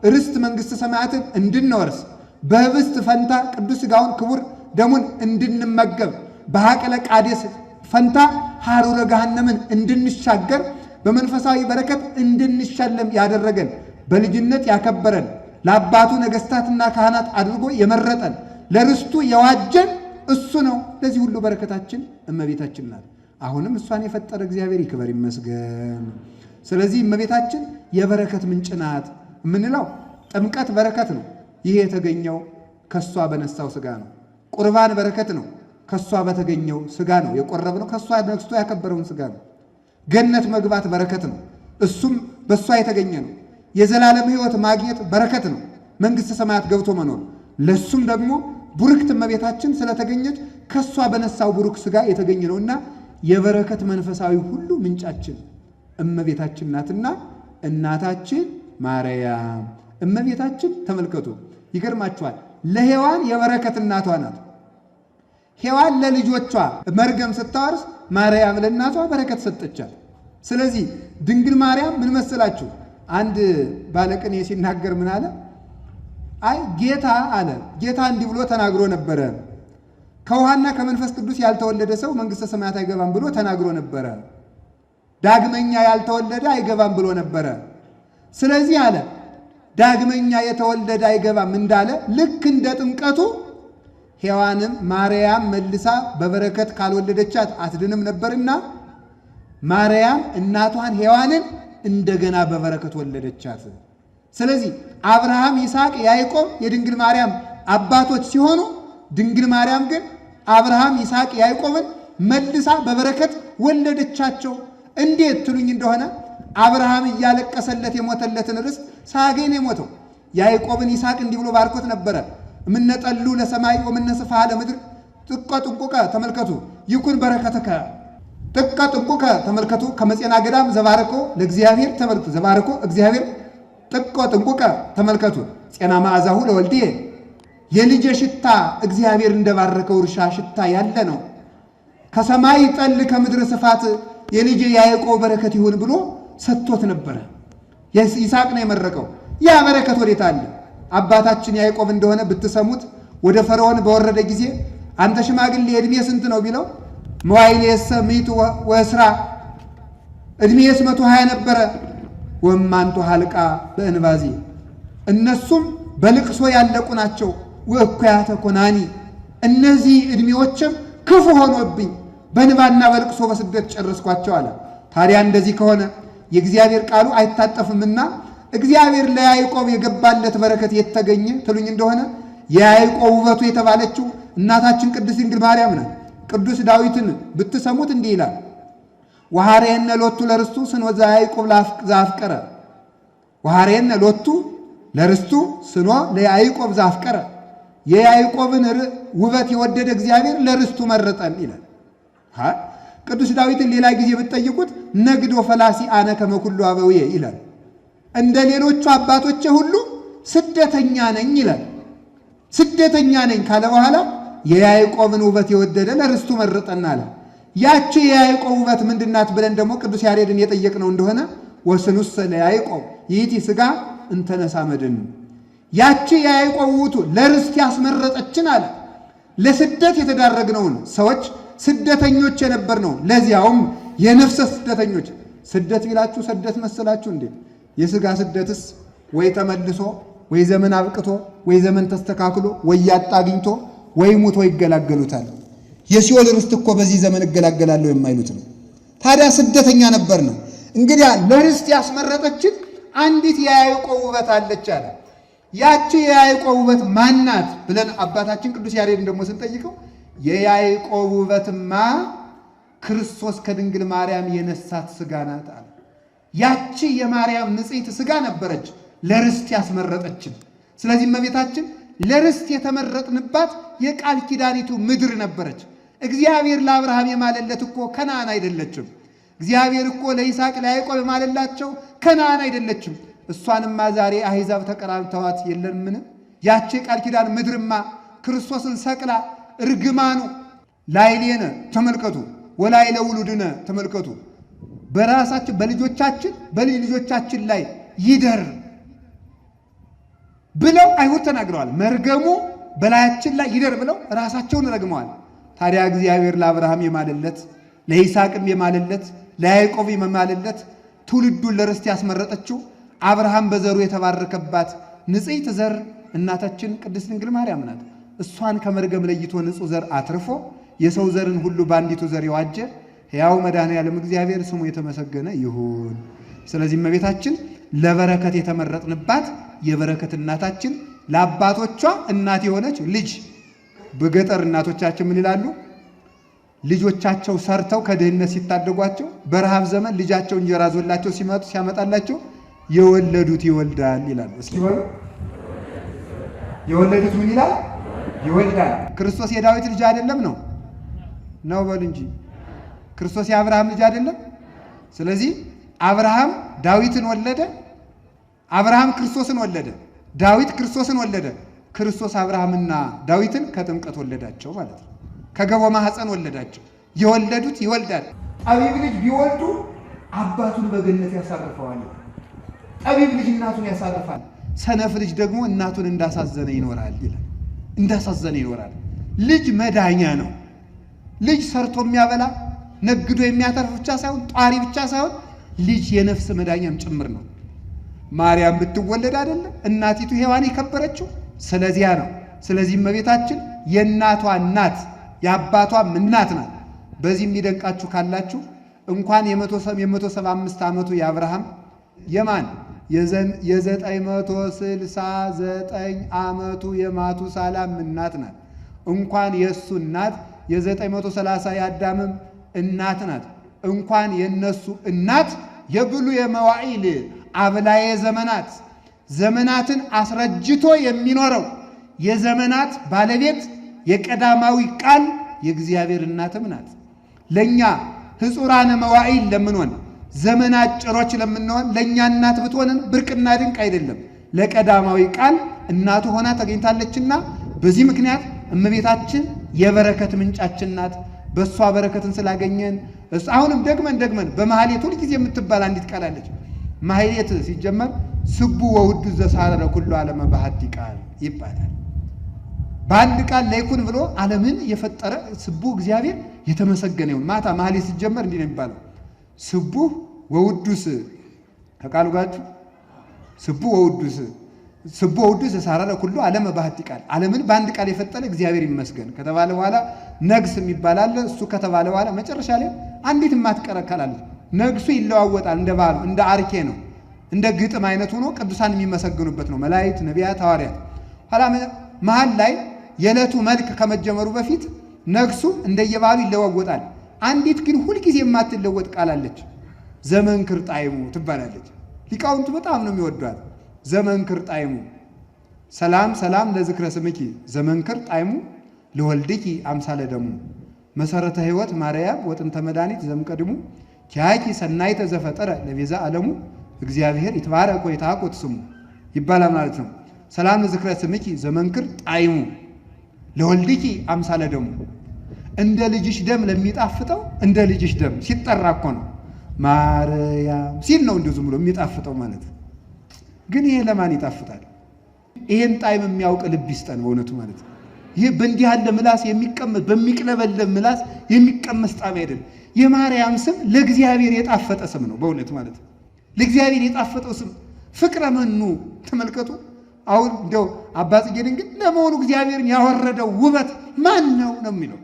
ርስት መንግሥተ ሰማያትን እንድንወርስ፣ በህብስት ፈንታ ቅዱስ ሥጋውን ክቡር ደሙን እንድንመገብ፣ በሐቅለ ቃዴስ ፈንታ ሐሩረ ገሃነምን እንድንሻገር፣ በመንፈሳዊ በረከት እንድንሸለም ያደረገን፣ በልጅነት ያከበረን፣ ለአባቱ ነገሥታትና ካህናት አድርጎ የመረጠን፣ ለርስቱ የዋጀን እሱ ነው። ለዚህ ሁሉ በረከታችን እመቤታችን ናት። አሁንም እሷን የፈጠረ እግዚአብሔር ይክበር ይመስገን። ስለዚህ እመቤታችን የበረከት ምንጭ ናት የምንለው ጥምቀት በረከት ነው። ይህ የተገኘው ከሷ በነሳው ስጋ ነው። ቁርባን በረከት ነው። ከሷ በተገኘው ስጋ ነው የቆረብነው። ከሷ ነስቶ ያከበረውን ስጋ ነው። ገነት መግባት በረከት ነው። እሱም በሷ የተገኘ ነው። የዘላለም ሕይወት ማግኘት በረከት ነው። መንግሥተ ሰማያት ገብቶ መኖር ለሱም ደግሞ ቡርክት እመቤታችን ስለተገኘች ከሷ በነሳው ቡሩክ ስጋ የተገኘ ነውና የበረከት መንፈሳዊ ሁሉ ምንጫችን እመቤታችን ናትና እናታችን ማርያም እመቤታችን ተመልከቱ፣ ይገርማችኋል። ለሔዋን የበረከት እናቷ ናት። ሔዋን ለልጆቿ መርገም ስታወርስ ማርያም ለእናቷ በረከት ሰጠቻት። ስለዚህ ድንግል ማርያም ምን መሰላችሁ? አንድ ባለቅኔ ሲናገር ምን አለ? አይ ጌታ አለ፣ ጌታ እንዲህ ብሎ ተናግሮ ነበረ። ከውሃና ከመንፈስ ቅዱስ ያልተወለደ ሰው መንግሥተ ሰማያት አይገባም ብሎ ተናግሮ ነበረ። ዳግመኛ ያልተወለደ አይገባም ብሎ ነበረ። ስለዚህ አለ፣ ዳግመኛ የተወለደ አይገባም እንዳለ ልክ እንደ ጥምቀቱ ሔዋንም ማርያም መልሳ በበረከት ካልወለደቻት አትድንም ነበርና ማርያም እናቷን ሔዋንን እንደገና በበረከት ወለደቻት። ስለዚህ አብርሃም፣ ይስሐቅ፣ ያዕቆብ የድንግል ማርያም አባቶች ሲሆኑ ድንግል ማርያም ግን አብርሃም፣ ይስሐቅ፣ ያዕቆብን መልሳ በበረከት ወለደቻቸው። እንዴት ትሉኝ እንደሆነ አብርሃም እያለቀሰለት የሞተለትን ርስት ሳያገኝ ነው የሞተው። ያዕቆብን ይስሐቅ እንዲህ ብሎ ባርኮት ነበረ። እምነጠሉ ለሰማይ ወምነ ስፍሐ ለምድር ጥቀ ጥንቁቀ፣ ተመልከቱ፣ ይኩን በረከተከ ጥቀ ጥንቁቀ። ተመልከቱ፣ ከመጼና ገዳም ዘባርኮ ለእግዚአብሔር፣ ተመልከቱ፣ ዘባርኮ እግዚአብሔር ጥቀ ጥንቁቀ፣ ተመልከቱ፣ ጤና መዓዛሁ ለወልድየ። የልጄ ሽታ እግዚአብሔር እንደባረከው እርሻ ሽታ ያለ ነው። ከሰማይ ጠል ከምድር ስፋት የልጄ ያዕቆብ በረከት ይሁን ብሎ ሰጥቶት ነበረ። ይስሐቅ ነው የመረቀው። ያ በረከት ወዴት አለ? አባታችን ያዕቆብ እንደሆነ ብትሰሙት ወደ ፈርዖን በወረደ ጊዜ አንተ ሽማግሌ ዕድሜ ስንት ነው ቢለው መዋዕልየሰ ምእቱ ወእስራ ዕድሜስ 120 ነበረ። ወእማንቱ ሀልቃ በእንባዜ እነሱም በልቅሶ ያለቁ ናቸው። ወእኩያተ ኮናኒ እነዚህ ዕድሜዎችም ክፉ ሆኖብኝ በእንባና በልቅሶ በስደት ጨረስኳቸው አለ። ታዲያ እንደዚህ ከሆነ የእግዚአብሔር ቃሉ አይታጠፍምና እግዚአብሔር ለያዕቆብ የገባለት በረከት የተገኘ ትሉኝ እንደሆነ የያዕቆብ ውበቱ የተባለችው እናታችን ቅድስት ድንግል ማርያም ናት። ቅዱስ ዳዊትን ብትሰሙት እንዲህ ይላል፣ ወሐሬነ ሎቱ ለርስቱ ስኖ ዘያዕቆብ ዘአፍቀረ፣ ወሐሬነ ሎቱ ለርስቱ ስኖ ለያዕቆብ ዘአፍቀረ፣ የያዕቆብን ውበት የወደደ እግዚአብሔር ለርስቱ መረጠን ይላል። ቅዱስ ዳዊትን ሌላ ጊዜ ብትጠይቁት ነግዶ ፈላሲ አነ ከመ ኩሉ አበውየ ይላል። እንደ ሌሎቹ አባቶቼ ሁሉ ስደተኛ ነኝ ይላል። ስደተኛ ነኝ ካለ በኋላ የያዕቆብን ውበት የወደደ ለርስቱ መረጠን አለ። ያቺ የያዕቆብ ውበት ምንድናት ብለን ደግሞ ቅዱስ ያሬድን የጠየቅነው እንደሆነ ወስኑሰ ለያዕቆብ ይእቲ ሥጋ እንተነሳ መድን፣ ያቺ የያዕቆብ ውበቱ ለርስት ያስመረጠችን አለ። ለስደት የተዳረግነውን ሰዎች ስደተኞች የነበርነው ለዚያውም የነፍሰ ስደተኞች። ስደት ቢላችሁ ስደት መሰላችሁ እንዴ? የሥጋ ስደትስ ወይ ተመልሶ ወይ ዘመን አብቅቶ ወይ ዘመን ተስተካክሎ ወይ ያጣ አግኝቶ ወይ ሙቶ ይገላገሉታል። የሲኦል ርስት እኮ በዚህ ዘመን እገላገላለሁ የማይሉት ነው። ታዲያ ስደተኛ ነበር ነው። እንግዲያ ለርስት ያስመረጠችን አንዲት የያዕቆብ ውበት አለች አለ። ያቺ የያዕቆብ ውበት ማናት ብለን አባታችን ቅዱስ ያሬድን ደግሞ ስንጠይቀው የያዕቆብ ውበትማ ክርስቶስ ከድንግል ማርያም የነሳት ሥጋ ናት አለ። ያቺ የማርያም ንጽሕት ሥጋ ነበረች ለርስት ያስመረጠችን። ስለዚህ እመቤታችን ለርስት የተመረጥንባት የቃል ኪዳኒቱ ምድር ነበረች። እግዚአብሔር ለአብርሃም የማለለት እኮ ከነዓን አይደለችም። እግዚአብሔር እኮ ለይስሐቅ ለያዕቆብ የማለላቸው ከነዓን አይደለችም። እሷንማ ዛሬ አሕዛብ ተቀራምተዋት የለምን? ያቺ የቃል ኪዳን ምድርማ ክርስቶስን ሰቅላ እርግማኑ ላይሌነ ተመልከቱ፣ ወላይለ ውሉድነ ተመልከቱ፣ በራሳችን በልጆቻችን በልጅ ልጆቻችን ላይ ይደር ብለው አይሁድ ተናግረዋል። መርገሙ በላያችን ላይ ይደር ብለው ራሳቸውን ረግመዋል። ታዲያ እግዚአብሔር ለአብርሃም የማለለት ለይስሐቅም የማለለት ለያዕቆብ የማለለት ትውልዱን ለርስት ያስመረጠችው አብርሃም በዘሩ የተባረከባት ንጽሕት ዘር እናታችን ቅድስት ድንግል ማርያም ናት። እሷን ከመርገም ለይቶ ንጹሕ ዘር አትርፎ የሰው ዘርን ሁሉ በአንዲቱ ዘር የዋጀ ሕያው መድኃኔዓለም እግዚአብሔር ስሙ የተመሰገነ ይሁን። ስለዚህ እመቤታችን ለበረከት የተመረጥንባት የበረከት እናታችን ለአባቶቿ እናት የሆነች ልጅ። በገጠር እናቶቻችን ምን ይላሉ? ልጆቻቸው ሰርተው ከድህነት ሲታደጓቸው በረሃብ ዘመን ልጃቸው እንጀራ ዞላቸው ሲመጡ ሲያመጣላቸው የወለዱት ይወልዳል ይላሉ። እስኪ በሉ የወለዱት ምን ይላል? ይወልዳል። ክርስቶስ የዳዊት ልጅ አይደለም ነው ነው በሉ እንጂ ክርስቶስ የአብርሃም ልጅ አይደለም? ስለዚህ አብርሃም ዳዊትን ወለደ፣ አብርሃም ክርስቶስን ወለደ፣ ዳዊት ክርስቶስን ወለደ። ክርስቶስ አብርሃምና ዳዊትን ከጥምቀት ወለዳቸው ማለት ነው። ከገቦ ማህፀን ወለዳቸው። የወለዱት ይወልዳል። ጠቢብ ልጅ ቢወልዱ አባቱን በገነት ያሳርፈዋል። ጠቢብ ልጅ እናቱን ያሳርፋል። ሰነፍ ልጅ ደግሞ እናቱን እንዳሳዘነ ይኖራል ይላል። እንዳሳዘነ ይኖራል። ልጅ መዳኛ ነው። ልጅ ሰርቶ የሚያበላ ነግዶ የሚያተርፍ ብቻ ሳይሆን ጧሪ ብቻ ሳይሆን ልጅ የነፍስ መዳኛም ጭምር ነው። ማርያም ብትወለድ አይደለም እናቲቱ ሔዋን የከበረችው ስለዚያ ነው። ስለዚህ እመቤታችን የእናቷ እናት የአባቷም እናት ናት። በዚህ የሚደንቃችሁ ካላችሁ እንኳን የ175 ዓመቱ የአብርሃም የማን የ969 ዓመቱ የማቱሳላም እናት ናት። እንኳን የእሱ እናት የ930 የአዳምም እናት ናት። እንኳን የነሱ እናት የብሉየ መዋዕል አብላዬ ዘመናት ዘመናትን አስረጅቶ የሚኖረው የዘመናት ባለቤት የቀዳማዊ ቃል የእግዚአብሔር እናትም ናት። ለኛ ህጹራነ መዋዕል ለምንሆን ዘመን አጭሮች ለምንሆን ለኛ እናት ብትሆንን ብርቅና ድንቅ አይደለም። ለቀዳማዊ ቃል እናቱ ሆና ተገኝታለችና በዚህ ምክንያት እመቤታችን የበረከት ምንጫችን ናት። በእሷ በረከትን ስላገኘን አሁንም ደግመን ደግመን በማህሌት ሁልጊዜ የምትባል አንዲት ቃል አለች። ማህሌት ሲጀመር ስቡ ወውዱ ዘሳረረ ኩሉ ዓለመ በሐዲ ቃል ይባላል። በአንድ ቃል ለይኩን ብሎ ዓለምን የፈጠረ ስቡ እግዚአብሔር የተመሰገነ ይሁን። ማታ ማህሌት ሲጀመር እንዲህ ነው የሚባለው፣ ስቡህ ወውዱስ ከቃሉ ጋችሁ ስቡ ወውዱስ ስቡ ወውዱስ ዘሳረረ ኩሉ ዓለመ በሐዲ ቃል፣ ዓለምን በአንድ ቃል የፈጠረ እግዚአብሔር ይመስገን ከተባለ በኋላ ነግስ የሚባል አለ። እሱ ከተባለ በኋላ መጨረሻ ላይ አንዲት የማትቀር ቃል አለች። ነግሱ ይለዋወጣል። እንደ ባህሉ እንደ አርኬ ነው፣ እንደ ግጥም አይነት ሆኖ ቅዱሳን የሚመሰግኑበት ነው። መላእክት፣ ነቢያት፣ ሐዋርያት። ኋላ መሀል ላይ የዕለቱ መልክ ከመጀመሩ በፊት ነግሱ እንደየባሉ ይለዋወጣል። አንዲት ግን ሁልጊዜ የማትለወጥ ቃል አለች። ዘመንክር ጣዕሙ ትባላለች። ሊቃውንቱ በጣም ነው የሚወዷት። ዘመንክር ጣዕሙ ሰላም ሰላም ለዝክረ ስምኪ ዘመንክር ጣዕሙ ለወልድኪ አምሳለ ደሙ መሰረተ ሕይወት ማርያም ወጥንተ መድኃኒት ዘእምቀድሙ ኪያኪ ሰናይተ ዘፈጠረ ለቤዛ ዓለሙ እግዚአብሔር ይትባረክ ወይትሐቆት ስሙ ይባላል ማለት ነው። ሰላም ለዝክረ ስምኪ ዘመንክር ጣዕሙ ለወልድኪ አምሳለ ደሙ፣ እንደ ልጅሽ ደም ለሚጣፍጠው፣ እንደ ልጅሽ ደም ሲጠራ እኮ ነው ማርያም ሲል ነው እንዲሁ ዝም ብሎ የሚጣፍጠው ማለት ነው። ግን ይሄ ለማን ይጣፍጣል? ይሄን ጣዕም የሚያውቅ ልብ ይስጠን በእውነቱ ማለት ነው። ይሄ በእንዲህ ያለ ምላስ የሚቀመስ፣ በሚቅለበለብ ምላስ የሚቀመስ ጣዕም አይደለም። የማርያም ስም ለእግዚአብሔር የጣፈጠ ስም ነው በእውነት ማለት ነው። ለእግዚአብሔር የጣፈጠው ስም ፍቅረ መኑ ተመልከቱ። አሁን እንደው አባ ጽጌ ድንግል ለመሆኑ እግዚአብሔርን ያወረደው ውበት ማን ነው ነው የሚለው።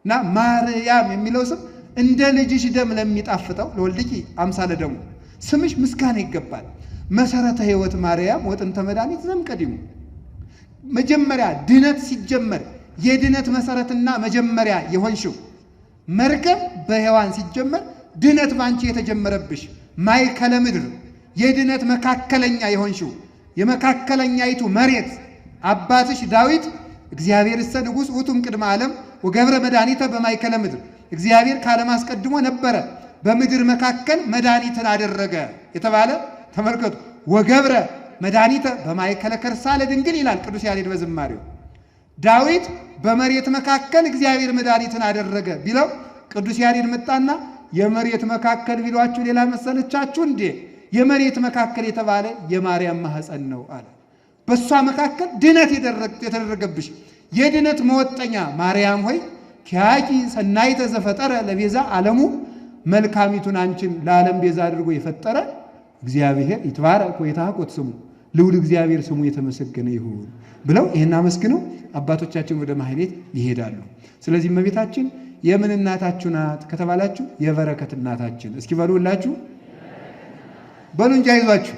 እና ማርያም የሚለው ስም እንደ ልጅሽ ደም ለሚጣፍጠው ለወልድኪ አምሳለ ደሙ ስምሽ ምስጋና ይገባል። መሰረተ ሕይወት ማርያም ወጥንተ መድኃኒት ዘእምቀዲሙ፣ መጀመሪያ ድነት ሲጀመር የድነት መሰረትና መጀመሪያ የሆንሽው፣ መርገም በሔዋን ሲጀመር ድነት ባንቺ የተጀመረብሽ፣ ማእከለ ምድር የድነት መካከለኛ የሆንሽው የመካከለኛይቱ መሬት፣ አባትሽ ዳዊት እግዚአብሔርሰ ንጉሥ ውእቱ እምቅድመ ዓለም ወገብረ መድኃኒተ በማእከለ ምድር፣ እግዚአብሔር ከዓለም አስቀድሞ ነበረ በምድር መካከል መድኃኒትን አደረገ የተባለ ተመልከቱ። ወገብረ መድኃኒተ በማእከለ ከርሳ ለድንግል ይላል ቅዱስ ያሬድ በዝማሬው። ዳዊት በመሬት መካከል እግዚአብሔር መድኃኒትን አደረገ ቢለው ቅዱስ ያሬድ መጣና የመሬት መካከል ቢሏችሁ ሌላ መሰለቻችሁ እንዴ? የመሬት መካከል የተባለ የማርያም ማህፀን ነው አለ። በእሷ መካከል ድነት የተደረገብሽ የድነት መወጠኛ ማርያም ሆይ ኪያኪ ሰናይተ ዘፈጠረ ለቤዛ ዓለሙ፣ መልካሚቱን አንቺን ለዓለም ቤዛ አድርጎ የፈጠረ እግዚአብሔር ይትባረክ ወይትሐቆት ስሙ፣ ልዑል እግዚአብሔር ስሙ የተመሰገነ ይሁን ብለው ይህን አመስግነው አባቶቻችን ወደ ማህሌት ይሄዳሉ። ስለዚህ እመቤታችን የምን እናታችሁ ናት ከተባላችሁ የበረከት እናታችን። እስኪ በሉ ሁላችሁ በሉ እንጂ አይዟችሁ።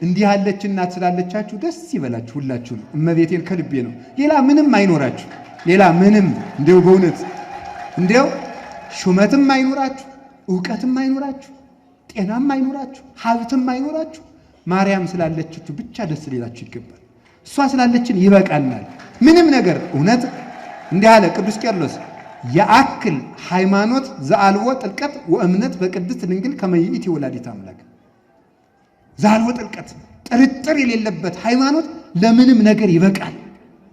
እንዲህ ያለች እናት ስላለቻችሁ ደስ ይበላችሁ ሁላችሁ ነው። እመቤቴን ከልቤ ነው። ሌላ ምንም አይኖራችሁ። ሌላ ምንም እንደው በእውነት እንደው ሹመትም አይኖራችሁ፣ እውቀትም አይኖራችሁ፣ ጤናም አይኖራችሁ፣ ሀብትም አይኖራችሁ፣ ማርያም ስላለችችሁ ብቻ ደስ ሊላችሁ ይገባል። እሷ ስላለችን ይበቃናል። ምንም ነገር እውነት እንዲህ አለ ቅዱስ ቄርሎስ የአክል ሃይማኖት ዘአልቦ ጥልቀት ወእምነት በቅድስት ድንግል ከመ ይእቲ ወላዲተ አምላክ። ዘአልቦ ጥልቀት ጥርጥር የሌለበት ሃይማኖት ለምንም ነገር ይበቃል።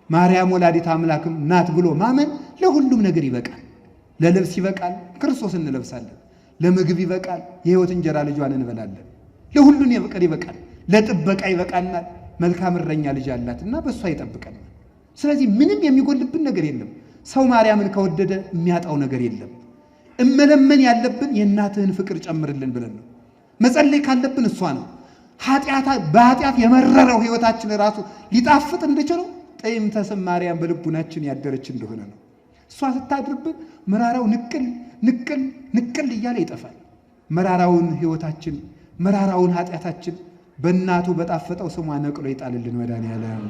ማርያም ወላዲተ አምላክም ናት ብሎ ማመን ለሁሉም ነገር ይበቃል። ለልብስ ይበቃል፣ ክርስቶስ እንለብሳለን። ለምግብ ይበቃል፣ የሕይወት እንጀራ ልጇን እንበላለን። ለሁሉን የበቀል ይበቃል፣ ለጥበቃ ይበቃናል። መልካም እረኛ ልጅ አላት እና በእሷ ይጠብቀናል። ስለዚህ ምንም የሚጎልብን ነገር የለም። ሰው ማርያምን ከወደደ የሚያጣው ነገር የለም። እመለመን ያለብን የእናትህን ፍቅር ጨምርልን ብለን ነው። መጸለይ ካለብን እሷ ነው። በኃጢአት የመረረው ሕይወታችን ራሱ ሊጣፍጥ እንደችለው ጥዕምተ ስም ማርያም በልቡናችን ያደረች እንደሆነ ነው። እሷ ስታድርብን መራራው ንቅል ንቅል ንቅል እያለ ይጠፋል። መራራውን ሕይወታችን መራራውን ኃጢአታችን በእናቱ በጣፈጠው ስሟ ነቅሎ ይጣልልን መድኃኔዓለም።